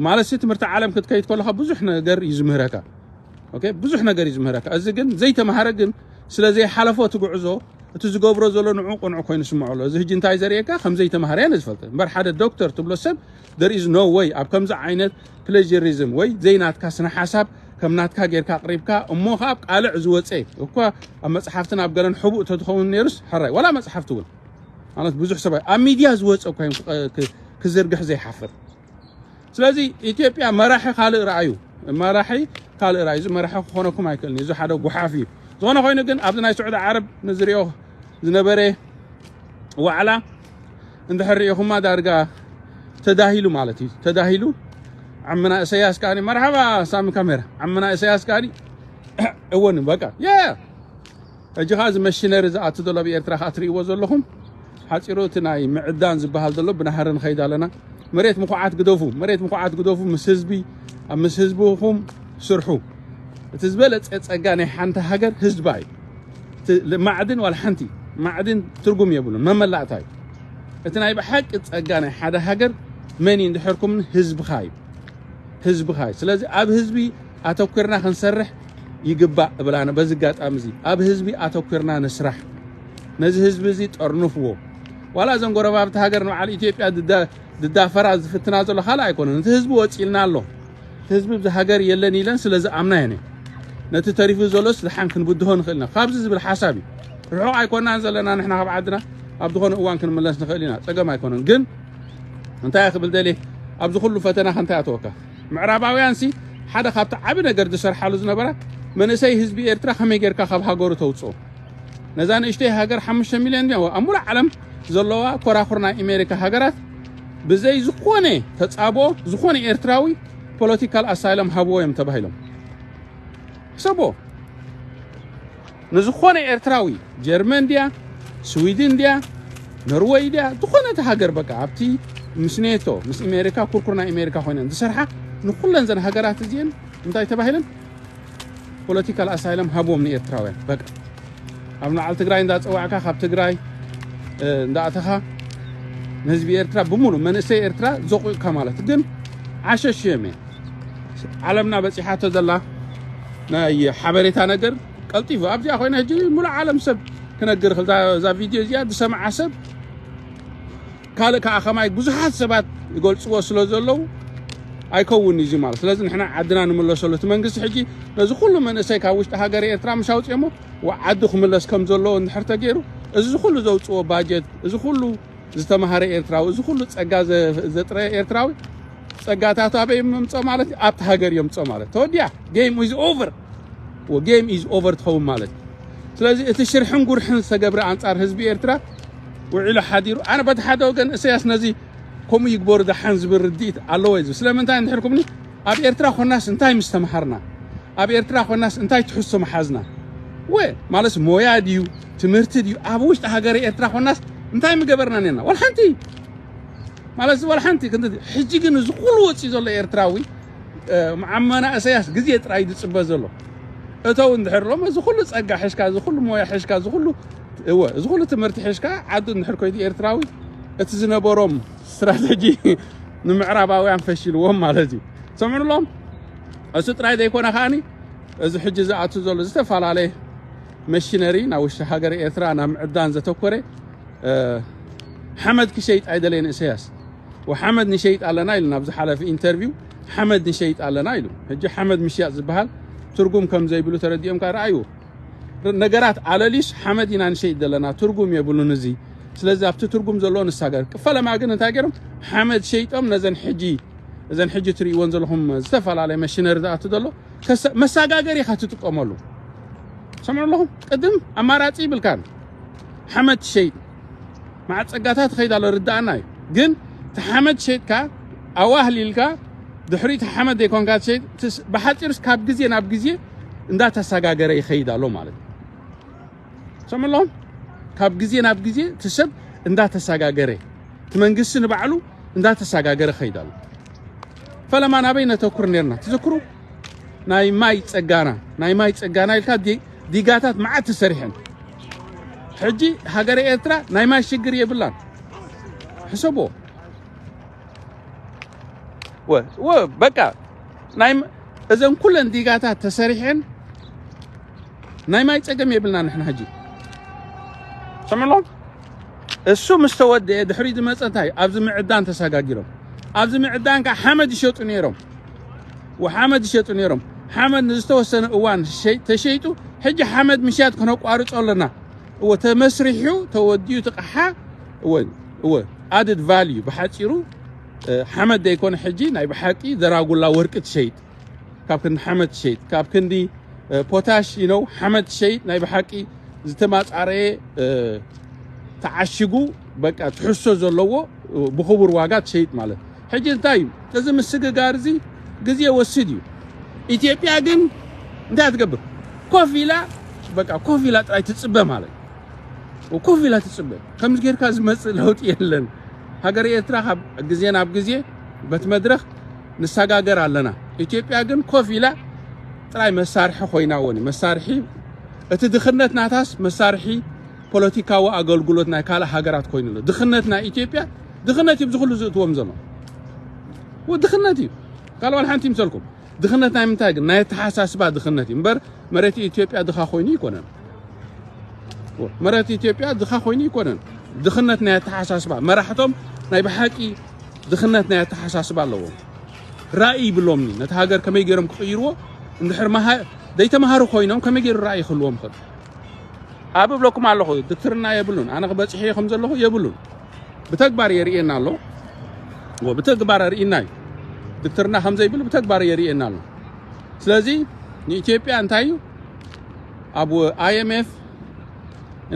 ማለት ትምህርቲ ዓለም ክትከይድ ከለኻ ብዙሕ ነገር እዩ ዝምህረካ። ኦኬ፣ ብዙሕ ነገር እዩ ዝምህረካ። እዚ ግን ዘይተማሃረ ግን ስለ ዘይሓለፎ እቲ ጉዕዞ፣ እቲ ዝገብሮ ዘሎ ንዑ ቅንዑ ኮይኑ ስምዖ ኣሎ። እዚ ሕጂ እንታይ ዘርእየካ? ከም ዘይተማሃረ እየ ዝፈልጥ እምበር ሓደ ዶክተር ትብሎ ሰብ there is no way ኣብ ከምዚ ዓይነት ፕሌጀሪዝም ወይ ዘይናትካ ስነ ሓሳብ ከም ናትካ ጌርካ ኣቕሪብካ እሞ ከኣ ኣብ ቃልዕ ዝወፀ እኳ ኣብ መፅሓፍትን ኣብ ገለን ሕቡእ ተትኸውን ነይሩስ ሕራይ ዋላ መፅሓፍቲ እውን ማለት ብዙሕ ሰብ ኣብ ሚድያ ዝወፀ እኳ እዮም ክዘርግሕ ዘይሓፍር። ስለዚ ኢትዮጵያ መራሒ ካልእ ረኣዩ፣ መራሒ ካልእ ረኣዩ። እዚ መራሒ ክኾነኩም ኣይክእልን እዩ። እዚ ሓደ ጉሓፍ እዩ። ዝኾነ ኮይኑ ግን ኣብዚ ናይ ስዑዲ ዓረብ ንዝሪኦ ዝነበረ ዋዕላ እንድሕር ሪኢኹማ ዳርጋ ተዳሂሉ ማለት እዩ። ተዳሂሉ ዓምና እሰያስ ከኣኒ መርሓባ ሳሚ ካሜራ ዓምና እሰያስ ከኣኒ እወን በቃ የ ሕጂ ኸዓ እዚ መሽነሪ ዝኣቱ ዘሎ ኣብ ኤርትራ ኸዓ ትርእይዎ ዘለኹም ሓፂሩ እቲ ናይ ምዕዳን ዝበሃል ዘሎ ብናህሪ ንኸይድ ኣለና። መሬት ምኹዓት ግደፉ፣ መሬት ምኹዓት ግደፉ፣ ምስ ህዝቢ ኣብ ምስ ህዝብኹም ስርሑ። እቲ ዝበለፀ ፀጋ ናይ ሓንቲ ሃገር ህዝባ እዩ። እቲ ማዕድን ዋላ ሓንቲ ማዕድን ትርጉም የብሉን፣ መመላእታ እዩ። እቲ ናይ ብሓቂ ፀጋ ናይ ሓደ ሃገር መን እዩ እንድሕርኩም ህዝብኻ እዩ። ህዝብኻ እዩ። ስለዚ ኣብ ህዝቢ ኣተኩርና ክንሰርሕ ይግባእ እብል ኣነ። በዚ ኣጋጣሚ እዚ ኣብ ህዝቢ ኣተኩርና ንስራሕ። ነዚ ህዝቢ እዚ ጠርንፍዎ። ዋላ እዘን ጎረባብቲ ሃገር ንበዓል ኢትዮጵያ ድዳ- ድዳፈራ ዝፍትና ዘሎ ካልእ ኣይኮነን። እቲ ህዝቢ ወፂልና ኣሎ። እቲ ህዝቢ ብዚ ሃገር የለን ኢለን ስለ ዝኣምና የን። ነቲ ተሪፉ ዘሎስ ዝሓን ክንብድሆ ንኽእል ኢና። ካብዚ ዝብል ሓሳብ እዩ። ርሑቕ ኣይኮናን ዘለና ንሕና ካብ ዓድና ኣብ ዝኾነ እዋን ክንምለስ ንኽእል ኢና። ፀገም ኣይኮነን። ግን እንታይ ክብል ደልየ ኣብዚ ኩሉ ፈተና ከ እንታይ ኣተወካ? ምዕራባውያን ሲ ሓደ ካብቲ ዓቢ ነገር ዝሰርሓሉ ዝነበራ መንእሰይ ህዝቢ ኤርትራ ከመይ ጌርካ ካብ ሃገሩ ተውፅኦ? ነዛ ንእሽተይ ሃገር ሓሙሽተ ሚልዮን ድያ ኣብ ሙሉእ ዓለም ዘለዋ ኮራኹር ናይ ኣሜሪካ ሃገራት ብዘይ ዝኾነ ተጻብኦ ዝኾነ ኤርትራዊ ፖለቲካል ኣሳይለም ሃብዎ እዮም ተባሂሎም። ሕሰቦ ንዝኾነ ኤርትራዊ ጀርመን ድያ ስዊድን ድያ ኖርወይ ድያ ዝኾነት ሃገር በቃ ኣብቲ ምስ ኔቶ ምስ ኣሜሪካ ኩርኩር ናይ ኣሜሪካ ኮይነን ዝሰርሓ ንኩለን ዘን ሃገራት እዚአን እንታይ ተባሂለን ፖለቲካል ኣሳይለም ሃብዎም ንኤርትራውያን በቃ ኣብ ንዓል ትግራይ እንዳፀዋዕካ ካብ ትግራይ እንዳእተኻ ንህዝቢ ኤርትራ ብምሉ መንእሰይ ኤርትራ ዘቑቕካ ማለት ግን ዓሸሽ እዮም ዓለምና በፂሓቶ ዘላ ናይ ሓበሬታ ነገር ቀልጢፉ ኣብዚኣ ኮይነ ሕጂ ሙሉእ ዓለም ሰብ ክነግር እዛ ቪድዮ እዚኣ ዝሰምዓ ሰብ ካልእ ከዓ ከማይ ብዙሓት ሰባት ይገልፅዎ ስለ ዘለዉ ኣይከውን እዚ ማለት ስለዚ ንሕና ዓድና ንምለሰሉ እቲ መንግስቲ ሕጂ ነዚ ኩሉ መንእሰይ ካብ ውሽጢ ሃገር ኤርትራ ምሽ ኣውፅኦሞ ዓዱ ክምለስ ከም ዘለዎ እንድሕር ተገይሩ እዚ ኩሉ ዘውፅዎ ባጀት እዚ ኩሉ ዝተማሃረ ኤርትራዊ እዚ ኩሉ ፀጋ ዘጥረ ኤርትራዊ ፀጋታቱ ኣበይ ምምፀ ማለት ኣብቲ ሃገር የምፀ ማለት ተወዲያ game is over game is over ትኸውን ማለት ስለዚ እቲ ሽርሕን ጉርሕን ዝተገብረ ኣንፃር ህዝቢ ኤርትራ ውዒሉ ሓዲሩ ኣነ በቲ ሓደ ወገን እሰያስ ነዚ ከምኡ ይግበሩ ደሓን ዝብል ርድኢት ኣለዎ እዩ ስለምንታይ እንድሕር ኩምኒ ኣብ ኤርትራ ኮናስ እንታይ ምስ ተምሃርና ኣብ ኤርትራ ኮናስ እንታይ ትሕዝቶ መሓዝና ወ ማለት ሞያ ድዩ ትምህርቲ ድዩ ኣብ ውሽጢ ሃገር ኤርትራ ኮናስ እንታይ ምገበርና ነና ወላ ሓንቲ ማለት ወላ ሓንቲ ክንዲ ሕጂ ግን እዚ ኩሉ ወፂ ዘሎ ኤርትራዊ መዓመና እሰያስ ግዜ ጥራይ ዝፅበ ዘሎ እተው እንድሕር ሎም እዚ ኩሉ ፀጋ ሕሽካ እዚ ኩሉ ሞያ ሕሽካ እዚ ኩሉ እወ እዚ ኩሉ ትምህርቲ ሕሽካ ዓዱ እንድሕር ኮይዱ ኤርትራዊ እቲ ዝነበሮም ስትራተጂ ንምዕራባውያን ፈሽልዎም ማለት እዩ ሰምዑሎም እሱ ጥራይ ዘይኮነ ከዓኒ እዚ ሕጂ ዝኣቱ ዘሎ ዝተፈላለየ መሽነሪ ናብ ውሽጢ ሃገር ኤርትራ ናብ ምዕዳን ዘተኮረ ሓመድ ክሸይጥ ኣይደለየን እሰያስ ወሓመድ ንሸይጥ ኣለና ኢሉ ናብ ዝሓለፈ ኢንተርቪው ሓመድ ንሸይጥ ኣለና ኢሉ ሕጂ ሓመድ ምሽያጥ ዝበሃል ትርጉም ከም ዘይብሉ ተረዲኦም ከዓ ረኣዩ ነገራት ኣለልዩስ ሓመድ ኢና ንሸይጥ ዘለና ትርጉም የብሉን እዚ ስለዚ ኣብቲ ትርጉም ዘለዎ ንሳገር ፈለማ ግን እንታይ ገይሮም ሓመድ ሸይጦም ነዘን ሕጂ እዘን ሕጂ ትርእይዎን ዘለኹም ዝተፈላለየ መሽነሪ ዝኣቱ ዘሎ መሳጋገሪ ኢኻ ትጥቀመሉ ሰምዑ ኣለኹም ቅድም ኣማራፂ ይብልካን ሓመድ ትሸይጥ መዓት ፀጋታት ትኸይድ ኣሎ ርዳእና እዩ ግን እቲ ሓመድ ሸይጥካ ኣዋህሊልካ ድሕሪኡ እቲ ሓመድ ዘይኮንካ ትሸይጥ ብሓፂሩስ ካብ ግዜ ናብ ግዜ እንዳተሰጋገረ ይኸይድ ኣሎ ማለት እዩ ሰምዑ ኣለኹም ካብ ግዜ ናብ ግዜ እቲ ሰብ እንዳተሰጋገረ እቲ መንግስቲ ንባዕሉ እንዳተሰጋገረ ይኸይድ ኣሎ ፈለማ ናበይ ነተኩር ነርና ትዝክሩ ናይ ማይ ጸጋና ናይ ማይ ጸጋና ኢልካ ዲ- ዲጋታት መዓት ተሰሪሐን። ሕጂ ሃገረ ኤርትራ ናይ ማይ ሽግር የብላን። ሕሰቦ ወ ወ በቃ ናይ ም- እዘን ኩለን ዲጋታት ተሰሪሐን ናይ ማይ ጸገም የብልና ንሕና። ሕጂ ሰምዕሎም እሱ ምስ ተወደአ ድሕሪ ዝመጸ እንታይ ኣብዚ ምዕዳን ተሰጋጊሮም። ኣብዚ ምዕዳን ከዓ ሓመድ ይሸጡ ነይሮም። ወሓመድ ይሸጡ ነይሮም። ሓመድ ንዝተወሰነ እዋን ሸይ- ተሸይጡ። ሕጂ ሓመድ ምሽያጥ ክነቋርጾ ኣለና። እወ ተመስሪሑ ተወዲኡ ትቕሓ። እወ እወ added value ብሓፂሩ እ፣ ሓመድ ዘይኮነ ሕጂ ናይ ብሓቂ ዘራጉላ ወርቂ ትሸይጥ። ካብ ክንዲ ሓመድ ትሸይጥ ካብ ክንዲ እ፣ ፖታሽ you know ሓመድ ትሸይጥ ናይ ብሓቂ ዝተማፃረየ እ፣ ተዓሽጉ በቃ ትሕሶ ዘለዎ እ፣ ብክቡር ዋጋ ትሸይጥ ማለት። ሕጂ እንታይ እዩ እዚ ምስግጋር እዚ ግዜ ወስድ እዩ። ኢትዮጵያ ግን እንታይ ትገብር ኮፍ ኢላ በቃ ኮፍ ኢላ ጥራይ ትፅበ ማለት እዩ። ኮፍ ኢላ ትፅበ ከምዚ ጌርካ ዝመፅእ ለውጢ የለን። ሃገር ኤርትራ ካብ ግዜ ናብ ግዜ በቲ መድረኽ ንሰጋገር ኣለና። ኢትዮጵያ ግን ኮፍ ኢላ ጥራይ መሳርሒ ኮይና ወኒ መሳርሒ እቲ ድኽነት ናታስ መሳርሒ ፖለቲካዊ ኣገልግሎት ናይ ካልእ ሃገራት ኮይኑ ኣሎ። ድኽነት ናይ ኢትዮጵያ ድኽነት እዩ። ዝኹሉ ዝእትዎም ዘሎ ድኽነት እዩ። ካልእ ዋላ ሓንቲ ይምሰልኩም። ድኽነት ናይ ምንታይ ግን ናይ ኣተሓሳስባ ድኽነት እዩ እምበር መሬት ኢትዮጵያ ድኻ ኮይኑ ይኮነን። መሬት ኢትዮጵያ ድኻ ኮይኑ ይኮነን። ድኽነት ናይ ኣተሓሳስባ መራሕቶም ናይ ብሓቂ ድኽነት ናይ ኣተሓሳስባ ኣለዎም። ራእይ ይብሎምኒ ነቲ ሃገር ከመይ ገይሮም ክቕይርዎ እንድሕር መሃ- ዘይተምሃሩ ኮይኖም ከመይ ገይሩ ራእይ ክህልዎም ይኽእል? ኣብ እብለኩም ኣለኹ ድክትርና የብሉን። ኣነ ክበፅሐ ከም ዘለኹ የብሉን። ብተግባር የርእየና ኣሎ። ወ- ብተግባር ርእይና እዩ። ድክትርና ከም ዘይብሉ ብተግባር የርእየና ኣሎ። ስለዚ ንኢትዮጵያ እንታይ እዩ ኣብ I M F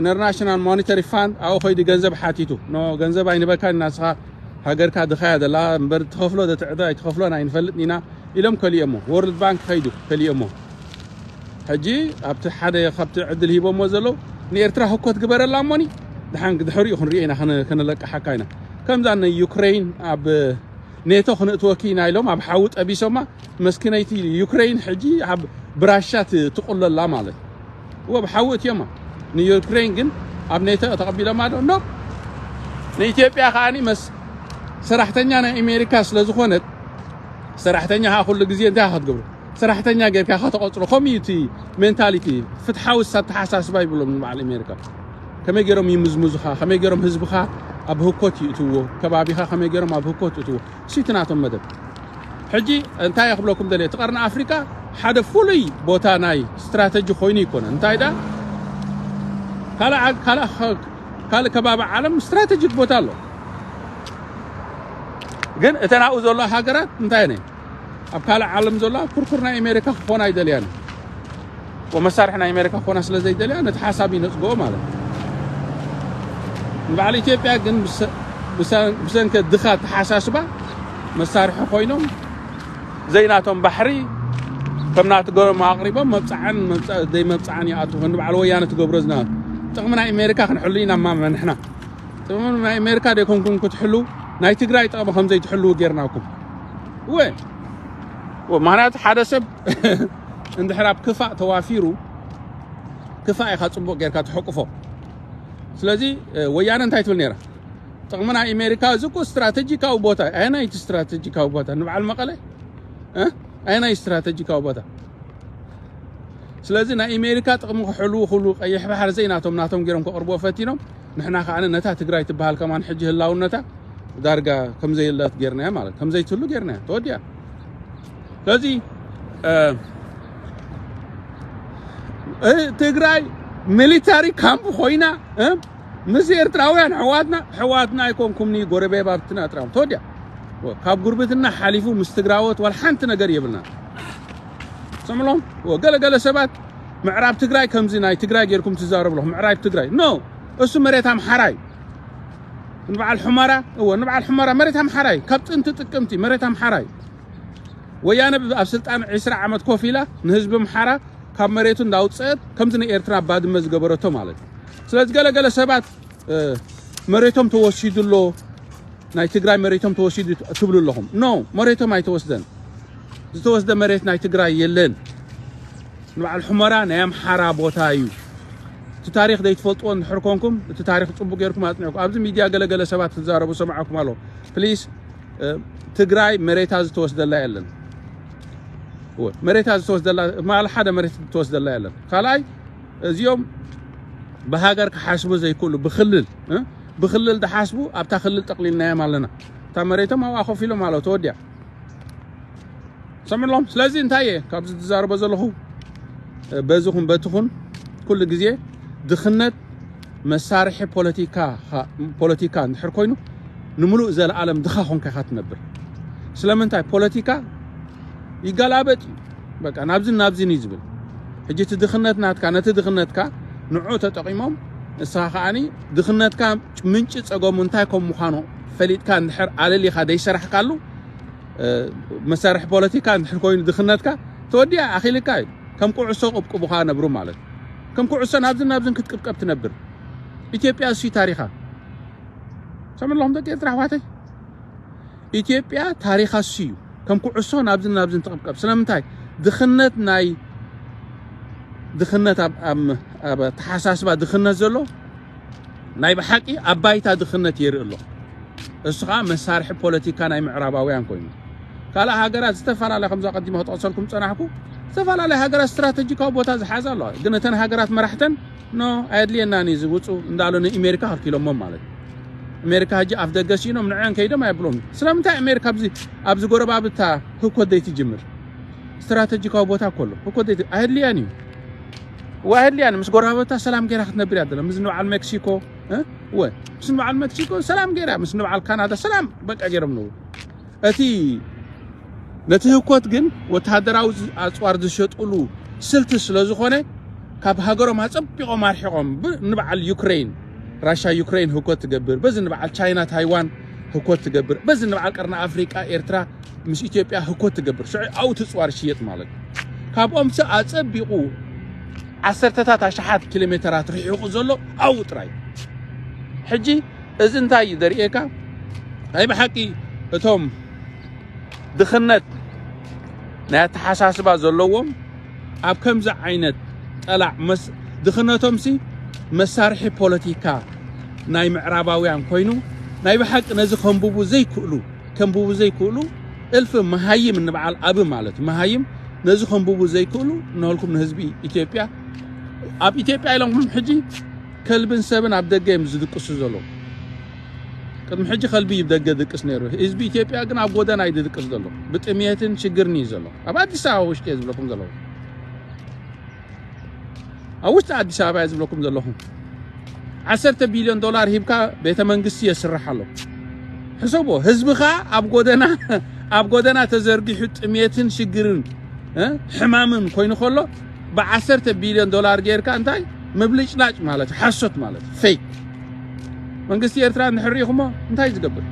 International Monetary Fund ኣብኡ ከይዱ ገንዘብ ሓቲቱ ኖ ገንዘብ ኣይንበካን ኢና ንስኻ ሃገርካ ድኻያ ዘላ እምበር ትኸፍሎ ዘትዕዶ ኣይትኸፍሎን ኣይንፈልጥን ኢና ኢሎም ከሊኦሞ። ወርልድ ባንክ ከይዱ ከሊኦሞ። ሕጂ ኣብቲ ሓደ ካብቲ ዕድል ሂቦሞ ዘለዉ ንኤርትራ ህኮት ግበረላ እሞኒ ድሓን ድሕሪኡ ክንሪኦ ኢና ከነ- ከነለቅሓካ ኢና። ከምዛ ንዩክሬን ኣብ ኔቶ ክንእትወኪ ኢና ኢሎም ኣብ ሓዊ ጠቢሶማ መስኪነይቲ ዩክሬን ሕጂ ኣብ ብራሻ ት- ትቁለላ ማለት እወ ብሓዊ እትዮማ ንዩክሬን ግን ኣብ ኔቶ ተቐቢሎማ ዶ ኖ ንኢትዮጵያ ከዓኒ መስ ሰራሕተኛ ናይ ኣሜሪካ ስለ ዝኾነት ሰራሕተኛ ከዓ ኩሉ ግዜ እንታይ ክትገብሩ ሰራሕተኛ ጌርካ ከተቆፅሮ ከምኡ እዩ እቲ ሜንታሊቲ ፍትሓዊ ኣተሓሳስባ ይብሎም ንበዓል ኣሜሪካ ከመይ ገይሮም ይምዝምዙኻ ከመይ ገይሮም ህዝብኻ ኣብ ህኮት ይእትዎ ከባቢኻ ከመይ ገይሮም ኣብ ህኮት ይእትዎ እሱ እቲ ናቶም መደብ ሕጂ እንታይ ክብለኩም ደልየ እቲ ቀርኒ ኣፍሪቃ ሓደ ፍሉይ ቦታ ናይ ስትራተጂ ኮይኑ ይኮነ እንታይ ዳ ካልእ ዓ- ካልእ ኸ- ካልእ ከባቢ ዓለም ስትራተጂክ ቦታ ኣሎ ግን እተን ኣብኡ ዘሎ ሃገራት እንታይ ነ ኣብ ካልእ ዓለም ዘሎ ኩርኩር ናይ ኣሜሪካ ክኾና ኣይደልያን ወመሳርሒ ናይ ኣሜሪካ ክኾና ስለ ዘይደልያ ነቲ ሓሳብ ይነፅግኦ ማለት እዩ ንበዓል ኢትዮጵያ ግን ብሰ- ብሰ- ብሰንከ ድኻ ተሓሳስባ መሳርሒ ኮይኖም ዘይናቶም ባሕሪ ከም ናትገሮም ኣቕሪቦም መብፃዕን መብፃ- ዘይመብፃዕን ይኣትዉ ከም ንበዓል ወያነ ትገብሮ ዝና ጥቕሚ ናይ ኣሜሪካ ክንሕሉ ኢና ማመ ንሕና ጥቕሚ ናይ ኣሜሪካ ደይኮንኩም ክትሕሉ ናይ ትግራይ ጥቕሚ ከም ዘይትሕልዉ ጌርናኩም እወ እወ ምክንያቱ ሓደ ሰብ እንድሕር ኣብ ክፋእ ተዋፊሩ ክፋእ ኢኻ ፅቡቕ ጌርካ ትሕቁፎ ስለዚ እ፣ ወያነ እንታይ ትብል ነይራ ጥቕሚ ናይ ኣሜሪካ እዚ እኮ ስትራተጂካዊ ቦታ ኣየናይ እቲ ስትራተጂካዊ ቦታ ንበዓል መቐለ እ? ኣየናይ ስትራተጂካዊ ቦታ ስለዚ ናይ ኣሜሪካ ጥቕሚ ክሕልዉ ክብሉ ቀይሕ ባሕሪ ዘይናቶም ናቶም ገይሮም ከቕርብዎ ፈቲኖም ንሕና ከዓ ነታ ትግራይ ትበሃል ከማን ሕጂ ህላውነታ ዳርጋ ከምዘየለት ጌርናያ ማለት ከምዘይትህሉ ጌርናያ ተወዲያ ስለዚ እ፣ እ፣ ትግራይ ሚሊታሪ ካምፕ ኮይና እ፣ ምስ ኤርትራውያን ሕዋትና ሕዋትና ኣይኮንኩምኒ ጎረቤባትና ጥራም ተወዲያ ካብ ጉርብትና ሓሊፉ ምስ ትግራወት ዋላ ሓንቲ ነገር የብልና ስምሎም ገለገለ ሰባት ምዕራብ ትግራይ ከምዚ ናይ ትግራይ ጌርኩም ትዛረቡ ኣለኹም ምዕራብ ትግራይ ኖ እሱ መሬት ኣምሓራይ ንበዓል ሑመራ እወ ንበዓል ሑመራ መሬት ኣምሓራይ ካብ ጥንቲ ጥቅምቲ መሬት ኣምሓራይ ወያነ ኣብ ስልጣን ዕስራ ዓመት ኮፍ ኢላ ንህዝቢ ኣምሓራ ካብ መሬቱ እንዳውፀአት ከምዚ ንኤርትራ ባድመ ዝገበረቶ ማለት እዩ ስለዚ ገለገለ ሰባት መሬቶም ተወሲዱ ኣሎ ናይ ትግራይ መሬቶም ተወሲዱ ትብሉ ኣለኹም ኖ መሬቶም ኣይተወስደን ዝተወስደ መሬት ናይ ትግራይ የለን። ንበዓል ሑመራ ናይ ኣምሓራ ቦታ እዩ። እቲ ታሪኽ ዘይትፈልጥዎ እንድሕር ኮንኩም፣ እቲ ታሪኽ ጽቡቅ ጌርኩም ኣጽንዕኩም። ኣብዚ ሚድያ ገለገለ ሰባት ትዛረቡ ሰማዕኩም ኣሎ። ፕሊስ፣ ትግራይ መሬታ ዝተወስደላ የለን። መሬታ ዝተወስደላ፣ ማል ሓደ መሬት ዝተወስደላ የለን። ካልኣይ፣ እዚኦም ብሃገር ክሓስቡ ዘይክእሉ፣ ብክልል ብክልል ዝሓስቡ፣ ኣብታ ክልል ጠቕሊልናዮም ኣለና። እታ መሬቶም ኣብኣ ኮፍ ኢሎም ኣለዉ። ተወዲያ። ሰምዕሎም። ስለዚ እንታይ እየ ካብዚ ዝዛረቦ ዘለኹ፣ በዚኹን በትኹን ኩሉ ግዜ ድኽነት መሳርሒ ፖለቲካ፣ ፖለቲካ እንድሕር ኮይኑ፣ ንምሉእ ዘለኣለም ድኻ ኮንካ ኢኻ ትነብር። ስለምንታይ? ፖለቲካ ይገላበጥ እዩ። በቃ ናብዝን ናብዝን እዩ ዝብል። ሕጂ እቲ ድኽነት ናትካ፣ ነቲ ድኽነትካ ንዑ ተጠቒሞም፣ ንስኻ ከዓኒ ድኽነትካ ምንጪ ጸገሙ እንታይ ከም ምዃኑ ፈሊጥካ እንድሕር ኣለሊኻ ዘይሰራሕካሉ፣ መሳርሒ ፖለቲካ እንድሕር ኮይኑ ድኽነትካ፣ ተወዲኣ፣ ኣኺልካ እዩ። ከም ኩዕሶ ቅብቅቡኻ ነብሩ ማለት እዩ። ከም ኩዕሶ ናብዝን ናብዝን ክትቅብቀብ ትነብር። ኢትዮጵያ እሱ ታሪኻ። ሰምዕለኹም ደቂ ኤርትራ ኣሕዋተይ፣ ኢትዮጵያ ታሪኻ እሱ እዩ። ከም ኩዕሶ ናብዝን ናብዝን ትቕብቀብ። ስለምንታይ? ድኽነት ናይ ድኽነት ኣብ፣ ኣብ፣ ኣብ ኣተሓሳስባ ድኽነት ዘሎ ናይ ብሓቂ ኣብ ባይታ ድኽነት የርኢ ኣሎ። እሱ ኸዓ መሳርሒ ፖለቲካ ናይ ምዕራባውያን ኮይኑ፣ ካልእ ሃገራት ዝተፈላለያ፣ ከምዚ ኣቐዲመ ክጠቕሰልኩም ዝጸናሕኩ፣ ዝተፈላለያ ሃገራት ስትራተጂካዊ ቦታ ዝሓዛ ኣለዋ። ግን እተን ሃገራት መራሕተን ኖ፣ ኣየድልየናን እዩ ዝውፁ እንዳሉ ንእሜሪካ ከልኪሎሞም ማለት እዩ። ኣሜሪካ ሕጂ ኣፍ ደገ ሲኢኖም ንዐን ከይዶም ኣየብሎም። ስለምንታይ ኣሜሪካ ኣብዚ፣ ኣብዚ ጎረባብታ ህኮት ዘይትጅምር? ስትራተጂካዊ ቦታ እኮ ኣሎ። ህኮት ዘይት-፣ ኣየድልያን እዩ። ወኣየድልያን፣ ምስ ጎረባብታ ሰላም ገይራ ክትነብር እያ ደለ። ምስ ንበዓል ሜክሲኮ፣ እ? ወ-፣ ምስ ንበዓል ሜክሲኮ ሰላም ገይራ፣ ምስ ንበዓል ካናዳ ሰላም በቃ ገይሮም ነው። እቲ ነቲ ህኮት ግን ወተሃደራዊ ዝ-፣ ኣጽዋር ዝሸጡሉ ስልቲ ስለ ዝኾነ፣ ካብ ሃገሮም ኣጸቢቖም ኣርሒቖም፣ ብ-፣ ንበዓል ዩክሬን፣ ራሻ ዩክሬን ህኮት ትገብር፣ በዚ ንበዓል ቻይና ታይዋን ህኮት ትገብር፣ በዚ ንበዓል ቀርኒ ኣፍሪቃ ኤርትራ ምስ ኢትዮጵያ ህኮት ትገብር። ሽዑ ኣብኡ እቲ ኣጽዋር ይሽየጥ ማለት እዩ። ካብኦምሲ ኣጸቢቑ ዓሰርተታት ኣሽሓት ኪሎ ሜተራት ርሒቑ ዘሎ ኣብኡ ጥራይ። ሕጂ እዚ እንታይ እዩ ዘርእየካ? ናይ ብሓቂ እቶም ድኽነት ናይ ኣተሓሳስባ ዘለዎም ኣብ ከምዚ ዓይነት ጠላዕ መስ-፣ ድኽነቶምሲ መሳርሒ ፖለቲካ ናይ ምዕራባውያን ኮይኑ፣ ናይ ብሓቂ ነዚ ከንብቡ ዘይክእሉ፣ ከንብቡ ዘይክእሉ እልፊ መሃይም፣ ንበዓል ኣብ ማለት እዩ፣ መሃይም፣ ነዚ ከንብቡ ዘይክእሉ፣ ንበልኩም ንህዝቢ ኢትዮጵያ፣ ኣብ ኢትዮጵያ ኢሎምኩም ሕጂ ከልብን ሰብን ኣብ ደገ እዮም ዝድቅሱ ዘለዉ። ቅድሚ ሕጂ ከልቢ እዩ ደገ ድቅስ ነይሩ። ህዝቢ ኢትዮጵያ ግን ኣብ ጎደና እዩ ድድቅስ ዘሎ። ብጥምየትን ሽግርን እዩ ዘሎ። ኣብ ኣዲስ ኣበባ ውሽጢ እየ ዝብለኩም ዘለኹ። ኣብ ውሽጢ ኣዲስ ኣበባ እየ ዝብለኩም ዘለኹ። ዓሰርተ ቢልዮን ዶላር ሂብካ ቤተ መንግስቲ የስርሕ ኣሎ። ሕሰቦ፣ ህዝብኻ ኣብ ጎደና፣ ኣብ ጎደና ተዘርጊሑ ጥምየትን ሽግርን፣ እ፣ ሕማምን ኮይኑ ከሎ፣ ብዓሰርተ ቢልዮን ዶላር ጌርካ እንታይ? ምብልጭላጭ ማለት እዩ፣ ሓሶት ማለት እዩ፣ ፌክ። መንግስቲ ኤርትራ እንድሕር ርኢኹሞ እንታይ እዩ ዝገብር?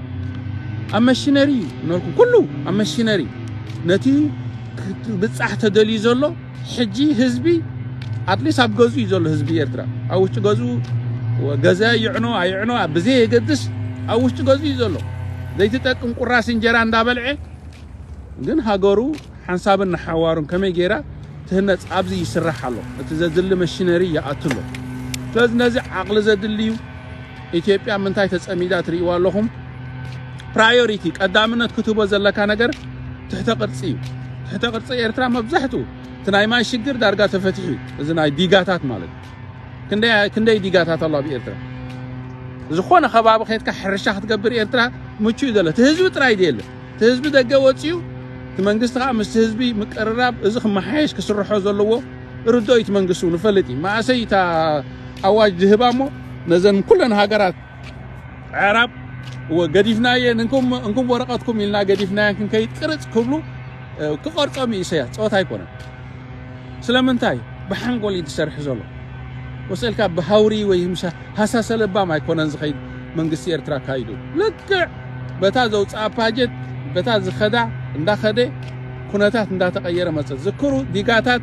ኣብ መሽነሪ እዩ፣ ነርኩ ኩሉ ኣብ መሽነሪ። ነቲ ክብጻሕ ተደልዩ ዘሎ ሕጂ ህዝቢ፣ ኣትሊስት ኣብ ገዝኡ እዩ ዘሎ ህዝቢ ኤርትራ። ኣብ ውሽጢ ገዝኡ፣ ገዛ ይዕኖ ኣይዕኖ ብዘይ የገድስ፣ ኣብ ውሽጢ ገዝኡ እዩ ዘሎ። ዘይትጠቅም ቁራስ እንጀራ እንዳበልዐ፣ ግን ሃገሩ ሓንሳብን ንሓዋሩን ከመይ ገይራ ትህነጽ ኣብዚ ይስራሕ ኣሎ። እቲ ዘድሊ መሽነሪ ይኣቱ ኣሎ። ስለዚ ነዚ ዓቕሊ ዘድሊ እዩ። ኢትዮጵያ ምንታይ ተጸሚዳ ትርእይዋ ኣለኹም? ፕራዮሪቲ፣ ቀዳምነት ክትህቦ ዘለካ ነገር ትሕተ ቅርጺ እዩ። ትሕተ ቅርጺ ኤርትራ መብዛሕትኡ እቲ ናይ ማይ ሽግር ዳርጋ ተፈቲሑ እዩ። እዚ ናይ ዲጋታት ማለት እዩ። ክንደይ፣ ክንደይ ዲጋታት ኣሎ ኣብ ኤርትራ? ዝኾነ ከባቢ ከይድካ ሕርሻ ክትገብር ኤርትራ ምቹ እዩ ዘሎ። እቲ ህዝቢ ጥራይ ድየለ። እቲ ህዝቢ ደገ ወጺኡ፣ እቲ መንግስቲ ከኣ ምስቲ ህዝቢ ምቅርራብ፣ እዚ ክመሓየሽ ክስርሖ ዘለዎ ርድኦ እዩ። እቲ መንግስቲ እውን ይፈልጥ እዩ። መኣሰይ እታ ኣዋጅ ዝህባ እሞ ነዘን ኩለን ሃገራት ኣዕራብ ወ-፣ ገዲፍናየን፣ እንኩም፣ እንኩም ወረቐትኩም ኢልና ገዲፍናየን ክንከይድ ቅርጽ ክብሉ፣ እ፣ ክቐርጾም እዩ ኢሳያስ። ጸወታ ኣይኮነን። ስለምንታይ? ብሓንጎል እዩ ዝሰርሕ ዘሎ። ወሰልካ ብሃውሪ ወይ ምስ ሃሳሰ ለባም ኣይኮነን ዝኸይድ መንግስቲ ኤርትራ ኣካይዱ። ልክዕ በታ ዘውፅኣ ፓጀት፣ በታ ዝኸዳ እንዳኸደ ኩነታት እንዳተቐየረ መጸ። ዝክሩ ዲጋታት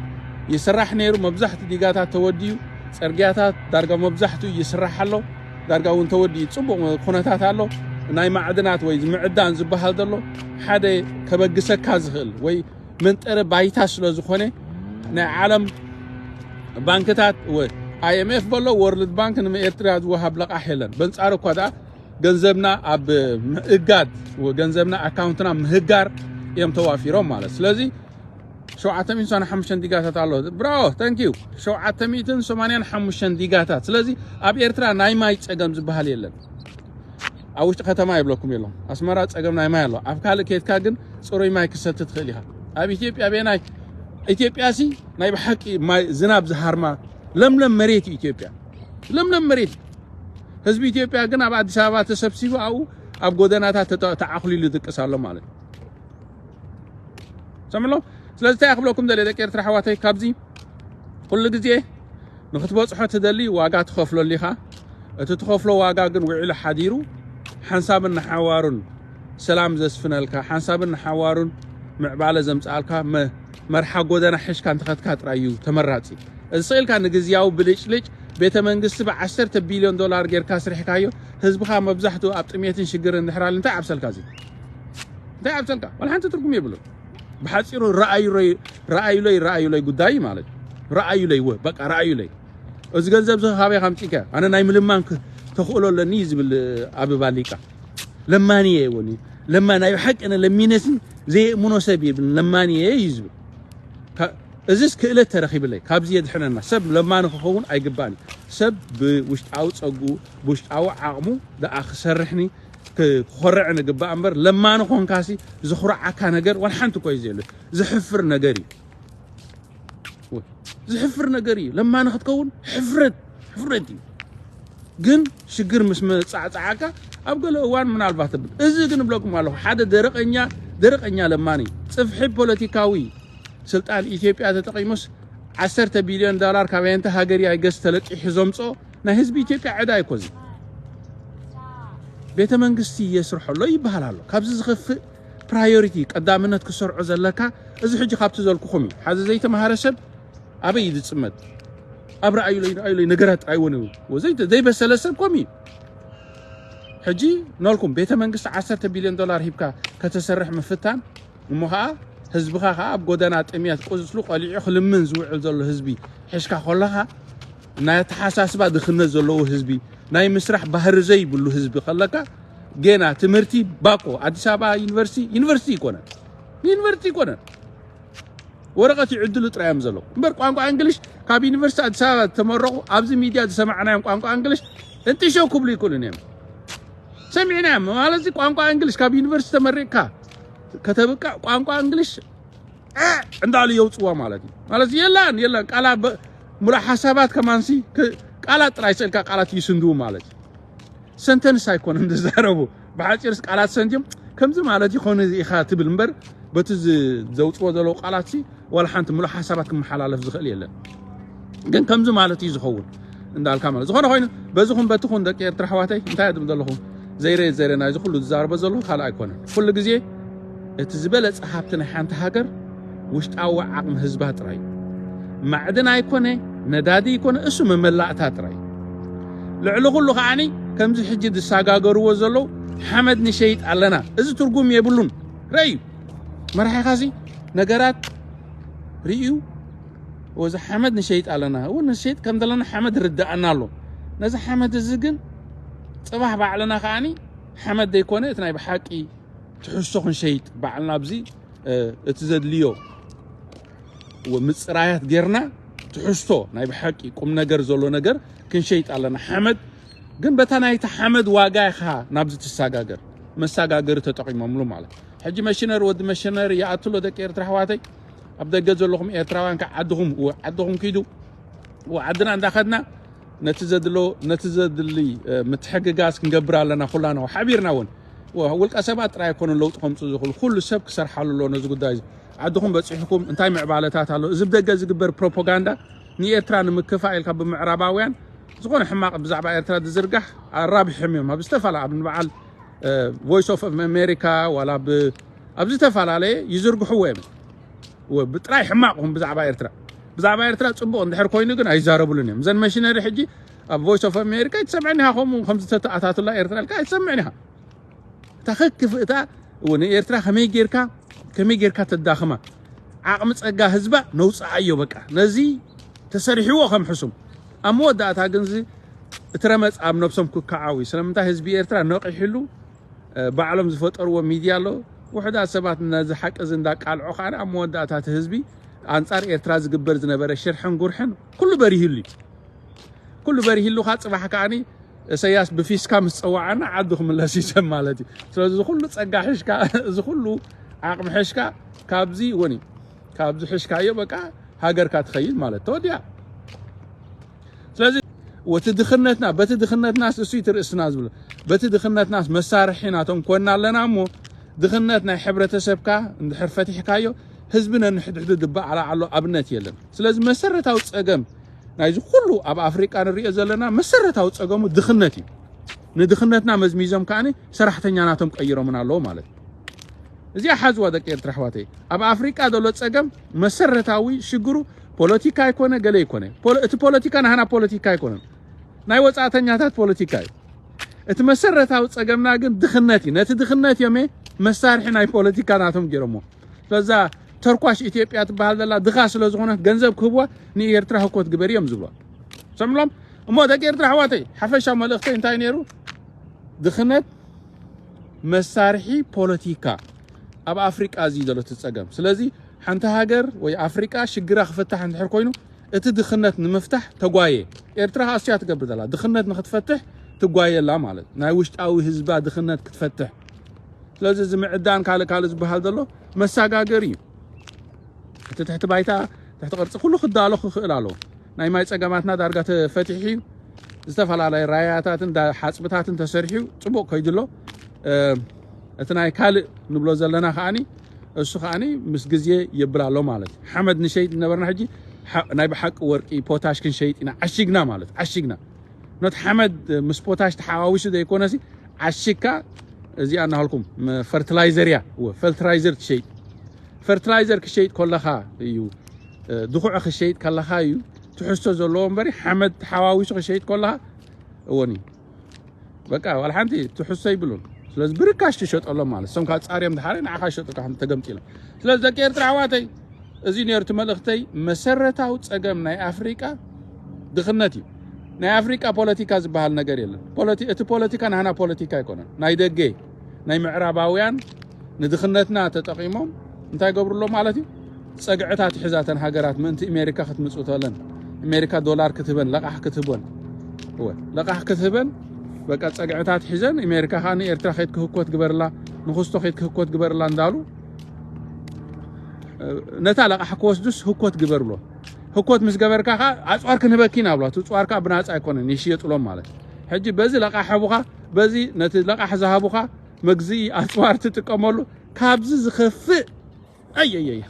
ይስራሕ ነይሩ፣ መብዛሕትኡ ዲጋታት ተወዲኡ፣ ጸርግያታት ዳርጋ መብዛሕትኡ ይስራሕ ኣሎ። ዳርጋ እውን ተወዲኡ ጽቡቕ ኩነታት ኣሎ። ናይ ማዕድናት ወይ ምዕዳን ዝበሃል ዘሎ ሓደ ከበግሰካ ዝኽእል ወይ መንጠረ ባይታ ስለ ዝኾነ ናይ ዓለም ባንክታት፣ ኣይኤምኤፍ በሎ፣ ወርልድ ባንክ ንኤርትራ ዝወሃብ ለቓሕ የለን። በንጻሩ እኳ ደኣ ገንዘብና ኣብ ምእጋድ፣ ገንዘብና ኣካውንትና ምህጋር እዮም ተዋፊሮም ማለት። ስለዚ ሸውዓተ ሚእትን ሰማንያን ሓሙሽተን ዲጋታት ኣሎ። ብራቮ፣ ታንክ ዩ። ሸውዓተ ሚእትን ሰማንያን ሓሙሽተን ዲጋታት። ስለዚ ኣብ ኤርትራ ናይ ማይ ጸገም ዝበሃል የለን። ኣብ ውሽጢ ከተማ ይብለኩም የሎም። ኣስመራ ጸገም ናይ ማይ ኣሎ። ኣብ ካልእ ኬድካ ግን ጽሩይ ማይ ክሰቲ ትኽእል ኢኻ። ኣብ ኢትዮጵያ ቤናይ ኢትዮጵያ ሲ ናይ ብሓቂ ማይ ዝናብ ዝሃርማ ለምለም መሬት እዩ ኢትዮጵያ። ለምለም መሬት። ህዝቢ ኢትዮጵያ ግን ኣብ ኣዲስ ኣበባ ተሰብሲቡ ኣብኡ ኣብ ጎደናታት ተተ- ተዓኹሊሉ ይድቅስ ኣሎ ማለት እዩ። ሰምሎ። ስለዚ እንታይ ክብለኩም ደለ ደቂ ኤርትራ ኣሕዋተይ፣ ካብዚ ኩሉ ግዜ ንኽትበጽሖ ትደሊ ዋጋ ትኸፍለሉ ኢኻ። እቲ ትኸፍሎ ዋጋ ግን ውዒሉ ሓዲሩ ሓንሳብን ንሓዋሩን ሰላም ዘስፍነልካ፣ ሓንሳብን ንሓዋሩን ምዕባለ ዘምጽኣልካ መ- መርሓ ጎደና ሒዝካ እንተኸድካ ጥራይ እዩ ተመራጺ። እዚ ስቕ ኢልካ ንግዝያዊ ብልጭልጭ ቤተ መንግስቲ ብዓሰርተ ቢልዮን ዶላር ጌርካ ስሪሕካዮ፣ ህዝብኻ መብዛሕትኡ ኣብ ጥሜትን ሽግርን እንድሕር ኣሎ እንታይ ዓብሰልካ እዚ? እንታይ ዓብሰልካ? ዋላ ሓንቲ ትርጉም የብሉን። ብሓጺሩ ረኣዩለይ፣ ረኣዩለይ፣ ረኣዩለይ ጉዳይ ማለት እዩ። ረኣዩለይ ወ በቃ ረኣዩለይ። እዚ ገንዘብ እዚ ካበይ ከምጺእካ? ኣነ ናይ ምልማን ክ- ተኽእሎ ኣለኒ እዩ ዝብል ኣብ ባሊቃ። ለማኒ እየ ወኒ ለማ ናይ ብሓቂ ኣነ ለሚነሲ ዘየእምኖ ሰብ ይብል ለማኒ እየ እዩ ዝብል። ካ- እዚስ ክእለት ተረኺብለይ ካብዚ የድሕነና። ሰብ ለማኒ ክኸውን ኣይግባእን እዩ። ሰብ ብውሽጣዊ ጸጉ ብውሽጣዊ ዓቕሙ ደኣ ክሰርሕኒ ክ- ክኾርዕ ንግባእ እምበር ለማኒ ኮንካሲ ዝኹርዓካ ነገር ዋላ ሓንቲ እኮ እዩ ዘየሎ። ዝሕፍር ነገር እዩ። ወይ፣ ዝሕፍር ነገር እዩ። ለማኒ ክትከውን ሕፍረት፣ ሕፍረት እዩ። ግን ሽግር ምስ መጻዕጻዓካ ኣብ ገለ እዋን ምናልባት ትብል። እዚ ግን እብለኩም ኣለኹ፣ ሓደ ደረቐኛ፣ ደረቐኛ ለማኒ፣ ጽፍሒ ፖለቲካዊ ስልጣን ኢትዮጵያ ተጠቒሙስ ዓሰርተ ቢልዮን ዶላር ካብ ኣየንተ ሃገር እዩ ኣይገስ ተለቂሑ ዘምጽኦ? ናይ ህዝቢ ኢትዮጵያ ዕዳ እዩ እኮ እዚ። ቤተ መንግስቲ የስርሖ ኣሎ ይበሃል ኣሎ። ካብዚ ዝኸፍእ ፕራዮሪቲ ቀዳምነት ክሰርዖ ዘለካ እዚ ሕጂ ካብቲ ዘልኩኹም እዩ። ሓደ ዘይተማሃረ ሰብ ኣበይ እዩ ዝጽመድ? ኣብ ረኣዩለይ ረኣዩለይ ነገራት ጥራይ እውን እዩ። ዘይተ- ዘይበሰለ ሰብ ኮም እዩ። ሕጂ ነልኩም ቤተ መንግስቲ ዓሰርተ ቢልዮን ዶላር ሂብካ ከተሰርሕ ምፍታን እሞ ኸዓ ህዝብኻ ኸዓ ኣብ ጎደና ጥምየት ቁስሉ ቀሊዑ ክልምን ዝውዕል ዘሎ ህዝቢ ሕሽካ ከለኻ ናይ ኣተሓሳስባ ድኽነት ዘለዎ ህዝቢ ናይ ምስራሕ ባህሪ ዘይብሉ ህዝቢ ከለካ ጌና ትምህርቲ ባኮ ኣዲስ ኣበባ ዩኒቨርሲቲ ዩኒቨርሲቲ ይኮነን ዩኒቨርሲቲ ይኮነን ወረቐት ይዕድሉ ጥራይ እዮም ዘለዉ እምበር ቋንቋ እንግሊሽ ካብ ዩኒቨርሲቲ ኣዲስ ኣበባ ዝተመረቑ ኣብዚ ሚድያ ዝሰማዕናዮም ቋንቋ እንግሊሽ እንጥሾ ክብሉ ይክእሉን እዮም ሰሚዕናዮም ማለት እዚ ቋንቋ እንግሊሽ ካብ ዩኒቨርሲቲ ተመሪቕካ ከተብቅዕ ቋንቋ እንግሊሽ እ እንዳሉ የውፅዋ ማለት እዩ ማለት የላን የላን ቃላ ሙሉእ ሓሳባት ከማንሲ ቃላት ጥራይ ስእልካ ቃላት ይስንድው ማለት እዩ ሰንተንስ ኣይኮነን ዝዛረቡ ብሓፂርስ ቃላት ሰንድዮም ከምዚ ማለት ይኾነ ኢኻ ትብል እምበር በቲ ዘውፅዎ ዘለዉ ቃላት ሲ ዋላ ሓንቲ ሙሉእ ሓሳባት ክመሓላለፍ ዝኽእል የለን ግን ከምዚ ማለት እዩ ዝኸውን እንዳልካ ማለት ዝኾነ ኮይኑ በዚኹም በትኹን ደቂ ኤርትራ ኣሕዋተይ እንታይ እድም ዘለኹም ዘይረ ዘይረ ናይዚ ኩሉ ዝዛረቦ ዘለኹ ካልእ ኣይኮነን ኩሉ ግዜ እቲ ዝበለፀ ሃብቲ ናይ ሓንቲ ሃገር ውሽጣዊ ዓቕሚ ህዝባ ጥራይ እዩ ማዕድን ኣይኮነ ነዳዲ ይኮነ እሱ መመላእታ ጥራይ እዩ ልዕሊ ኩሉ ከዓኒ ከምዚ ሕጂ ዝሰጋገርዎ ዘለዉ ሓመድ ንሸይጥ ኣለና እዚ ትርጉም የብሉን ረእዩ መራሒኻሲ ነገራት ርእዩ ወዚ ሓመድ ንሸይጥ ኣለና እውን ንሸይጥ ከም ዘለና ሓመድ ርዳኣና ኣሎ ነዚ ሓመድ እዚ ግን ፅባሕ ባዕልና ከዓኒ ሓመድ ዘይኮነ እቲ ናይ ብሓቂ ትሕዝቶ ክንሸይጥ ባዕልና ኣብዚ እቲ ዘድልዮ ምፅራያት ጌርና ትሕዝቶ ናይ ብሓቂ ቁም ነገር ዘሎ ነገር ክንሸይጥ ኣለና ሓመድ ግን በታ ናይቲ ሓመድ ዋጋ ኢኻ ናብዚ ትሰጋገር መሰጋገሪ ተጠቂሞምሉ ማለት ሕጂ መሽነሪ ወዲ መሽነሪ ይኣትሎ ደቂ ኤርትራ ኣሕዋተይ ኣብ ደገ ዘለኹም ኤርትራውያን ከዓ ዓድኹም ዓድኹም ኪዱ ዓድና እንዳኸድና ነቲ ዘድሎ ነቲ ዘድሊ ምትሕግጋዝ ክንገብር ኣለና ኩላና ሓቢርና እውን ውልቀ ሰባት ጥራይ ኣይኮኑን ለውጢ ከምፁ ዝኽእሉ ኩሉ ሰብ ክሰርሓሉ ኣለዎ ነዚ ጉዳይ እዚ ዓድኹም በፂሕኩም እንታይ ምዕባለታት ኣሎ እዚ ብደገ ዝግበር ፕሮፓጋንዳ ንኤርትራ ንምክፋእ ኢልካ ብምዕራባውያን ዝኾነ ሕማቕ ብዛዕባ ኤርትራ ዝዝርጋሕ ኣራቢሖም እዮም ኣብ ዝተፈላ ኣብ ንበዓል ቮይስ ኦፍ ኣሜሪካ ዋላ ኣብ ዝተፈላለየ ይዝርግሕዎ እዮም ብጥራይ ሕማቕ ኹም ብዛዕባ ኤርትራ ብዛዕባ ኤርትራ ፅቡቕ እንድሕር ኮይኑ ግን ኣይዛረብሉን እዮም እዘን መሽነሪ ሕጂ ኣብ ቮይስ ኦፍ ኣሜሪካ ይትሰምዐኒ ኢኻ ከምኡ ከም ዝተተኣታትላ ኤርትራ ኢልካ ኣይትሰምዕን ኢኻ እታ ከክፍእታ ንኤርትራ ከመይ ጌርካ ከመይ ጌርካ ተዳኽማ ዓቕሚ ጸጋ ህዝባ ነውጽኣዮ። በቃ ነዚ ተሰሪሕዎ ከም ሕሱም። ኣብ መወዳእታ ግን እዚ እቲ ረመጽ ኣብ ነብሶም ክከዓው እዩ። ስለምንታይ ህዝቢ ኤርትራ ነቒሕሉ፣ እ፣ ባዕሎም ዝፈጠርዎ ሚድያ ኣሎ። ውሑዳት ሰባት ነዚ ሓቂ እዚ እንዳቃልዑ ከኣ ኣብ መወዳእታ እቲ ህዝቢ ኣንጻር ኤርትራ ዝግበር ዝነበረ ሽርሕን ጉርሕን ኩሉ በሪህሉ እዩ። ኩሉ በሪህሉ ከኣ ጽባሕ ከኣኒ እሰያስ ብፊስካ ምስ ጸዋዓና ዓዱ ክምለስ እዩ ሰብ ማለት እዩ። ስለዚ እዚ ኩሉ ጸጋ ሕሽካ፣ እዚ ኩሉ ዓቕሚ ሕሽካ ካብዚ እውን እዩ። ካብዚ ሕሽካዮ በቃ ሃገርካ ትኸይድ ማለት ተወዲያ። ስለዚ ወቲ ድኽነትና፣ በቲ ድኽነትናስ እሱ እቲ ርእስና ዝብሎ፣ በቲ ድኽነትናስ መሳርሒ ናቶም ኮንና ኣለና እሞ፣ ድኽነት ናይ ሕብረተሰብካ እንድሕር ፈቲሕካዮ፣ ህዝቢ ነንሕድሕዱ ድበዓላዓሎ ኣብነት የለን። ስለዚ መሰረታዊ ጸገም ናይዚ ኩሉ ኣብ ኣፍሪቃ ንሪኦ ዘለና መሰረታዊ ጸገሙ ድኽነት እዩ። ንድኽነትና መዝሚዞም ከኣ ሰራሕተኛ ናቶም ቀይሮምና ኣለዉ ማለት እዩ። እዚኣ ሓዝዋ ደቂ ኤርትራ ኣሕዋተይ። ኣብ ኣፍሪቃ ዘሎ ጸገም መሰረታዊ ሽግሩ ፖለቲካ ኣይኮነ፣ ገለ ኣይኮነ። ፖለ-፣ እቲ ፖለቲካ ናህና ፖለቲካ ኣይኮነን። ናይ ወጻእተኛታት ፖለቲካ እዩ። እቲ መሰረታዊ ጸገምና ግን ድኽነት እዩ። ነቲ ድኽነት እዮም መሳርሒ ናይ ፖለቲካ ናቶም ገይሮሞ። ስለዛ ተርኳሽ ኢትዮጵያ ትበሃል ዘላ ድኻ ስለ ዝኾነት ገንዘብ ክህብዋ ንኤርትራ ህኮት ግበር እዮም ዝብሎ። ሰምሎም እሞ ደቂ ኤርትራ ኣሕዋተይ፣ ሓፈሻ መልእኽተይ እንታይ ነይሩ? ድኽነት መሳርሒ ፖለቲካ ኣብ ኣፍሪቃ እዚ ዘሎ እቲ ጸገም። ስለዚ ሓንቲ ሃገር ወይ ኣፍሪቃ ሽግራ ክፍታሕ እንድሕር ኮይኑ እቲ ድኽነት ንምፍታሕ ተጓየ። ኤርትራ ከኣ እሱ እያ ትገብር ዘላ። ድኽነት ንክትፈትሕ ትጓየ ኣላ ማለት። ናይ ውሽጣዊ ህዝባ ድኽነት ክትፈትሕ። ስለዚ እዚ ምዕዳን ካልእ ካልእ ዝበሃል ዘሎ መሰጋገሪ እዩ። እቲ ትሕቲ ባይታ፣ ትሕቲ ቅርጺ ኩሉ ክዳሎ ክኽእል ኣለዎ። ናይ ማይ ጸገማትና ዳርጋ ተፈቲሑ እዩ። ዝተፈላለየ ራያታትን ዳ-፣ ሓጽብታትን ተሰሪሑ እዩ። ጽቡቕ ከይዱ ኣሎ። እ፣ እቲ ናይ ካልእ ንብሎ ዘለና ከኣኒ፣ እሱ ከኣኒ ምስ ግዜ የብል ኣሎ ማለት እዩ። ሓመድ ንሸይጥ ነበርና፣ ሕጂ ሓ-፣ ናይ ብሓቂ ወርቂ፣ ፖታሽ ክንሸይጥ ኢና። ዓሺግና ማለት፣ ዓሺግና። ኖት ሓመድ ምስ ፖታሽ ተሓዋዊሱ ዘይኮነሲ፣ ዓሺግካ እዚኣ እናሃልኩም፣ መ-፣ ፈርትላይዘር እያ። እወ፣ ፈርትላይዘር ትሸይጥ። ፈርትላይዘር ክሸይጥ ከለኻ እዩ፣ እ፣ ድኹዒ ክሸይጥ ከለኻ እዩ ትሕዝቶ ዘለዎ እምበሪ፣ ሓመድ ተሓዋዊሱ ክሸይጥ ከለኻ እወን እዩ። በቃ፣ ዋላ ሓንቲ ትሕዝቶ ይብሉን። ስለዚ ብርካሽ ትሸጠሎም ማለት፣ እሶም ካብ ጻርዮም ድሓረ ንዓኻ ይሸጡካ፣ ሓንቲ ተገምጢሎም። ስለዚ ደቂ ኤርትራ ኣሕዋተይ፣ እዚ ነይሩ እቲ መልእኽተይ። መሰረታዊ ጸገም ናይ ኣፍሪቃ ድኽነት እዩ። ናይ ኣፍሪቃ ፖለቲካ ዝበሃል ነገር የለን። ፖለቲ-፣ እቲ ፖለቲካ ናህና ፖለቲካ ኣይኮነን። ናይ ደገ፣ ናይ ምዕራባውያን ንድኽነትና ተጠቒሞም እንታይ ገብሩ ኣለዉ ማለት እዩ? ጸግዕታት ይሕዛ እተን ሃገራት ምእንቲ ኣሜሪካ ክትምጽእተለን። ኣሜሪካ ዶላር ክትህበን፣ ለቓሕ ክትህበን። እወ፣ ለቓሕ ክትህበን፣ በቃ ጸግዕታት ሒዘን፣ ኣሜሪካ ከኣ ንኤርትራ ከይትክህኮት ግበርላ፣ ንኹስቶ ከይትክህኮት ግበርላ እንዳሉ፣ እ፣ ነታ ለቓሕ ክወስዱስ ህኮት ግበርሎ። ህኮት ምስ ገበርካ ከኣ ኣጽዋር ክንህበኪ ኢና ብሏ። እቲ ጽዋር ከኣ ብናጻ ኣይኮነን፣ ይሽየጥሎም ማለት። ሕጂ በዚ ለቓሕ ሀቡኻ፣ በዚ ነቲ ለቓሕ ዝሃቡኻ መግዝኢ ኣጽዋር ትጥቀመሉ፣ ካብዚ ዝኸፍእ፣ ኣየየየ፣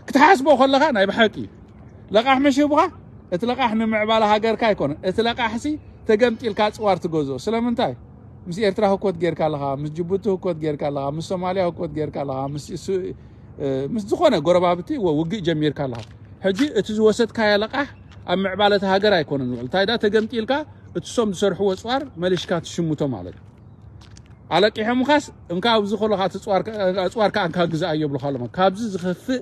ክትሓስቦ ከለኻ ናይ ብሓቂ ለቓሕ ምሽ ሂቡኻ፣ እቲ ለቓሕ ንምዕባለ ሃገርካ ኣይኮነን። እቲ ለቓሕሲ ተገምጢልካ ኣጽዋር ትገዝኦ። ስለምንታይ? ምስ ኤርትራ ህኮት ጌርካ ኣለኻ፣ ምስ ጅቡቲ ህኮት ጌርካ ኣለኻ፣ ምስ ሶማልያ ህኮት ጌርካ ኣለኻ፣ ምስ ሱ-፣ እ፣ ምስ ዝኾነ ጎረባብቲ ወ-፣ ውግእ ጀሚርካ ኣለኻ። ሕጂ እቲ ዝወሰድካዮ ለቓሕ ኣብ ምዕባለ እቲ ሃገር ኣይኮነን ዝውዕል። እንታይ ደኣ ተገምጢልካ እቲ ሶም ዝሰርሕዎ ኣጽዋር መሊሽካ ትሽምቶ ማለት እዩ። ኣለቂሖምኻስ እንካ ኣብዚ ከለኻ እቲ ኣጽዋር ከ-፣ ኣጽዋር ከኣ እንካ ግዛእ ይብሉኻ ኣለዉ። ካብዚ ዝኸፍእ፣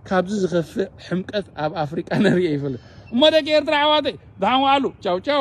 ካብዚ ዝኸፍእ ሕምቀት ኣብ ኣፍሪቃ ነርኢ ይፈልጥ። እሞ ደቂ ኤርትራ ኣሕዋተይ፣ ደሓን ዋሉ። ቻው ቻው።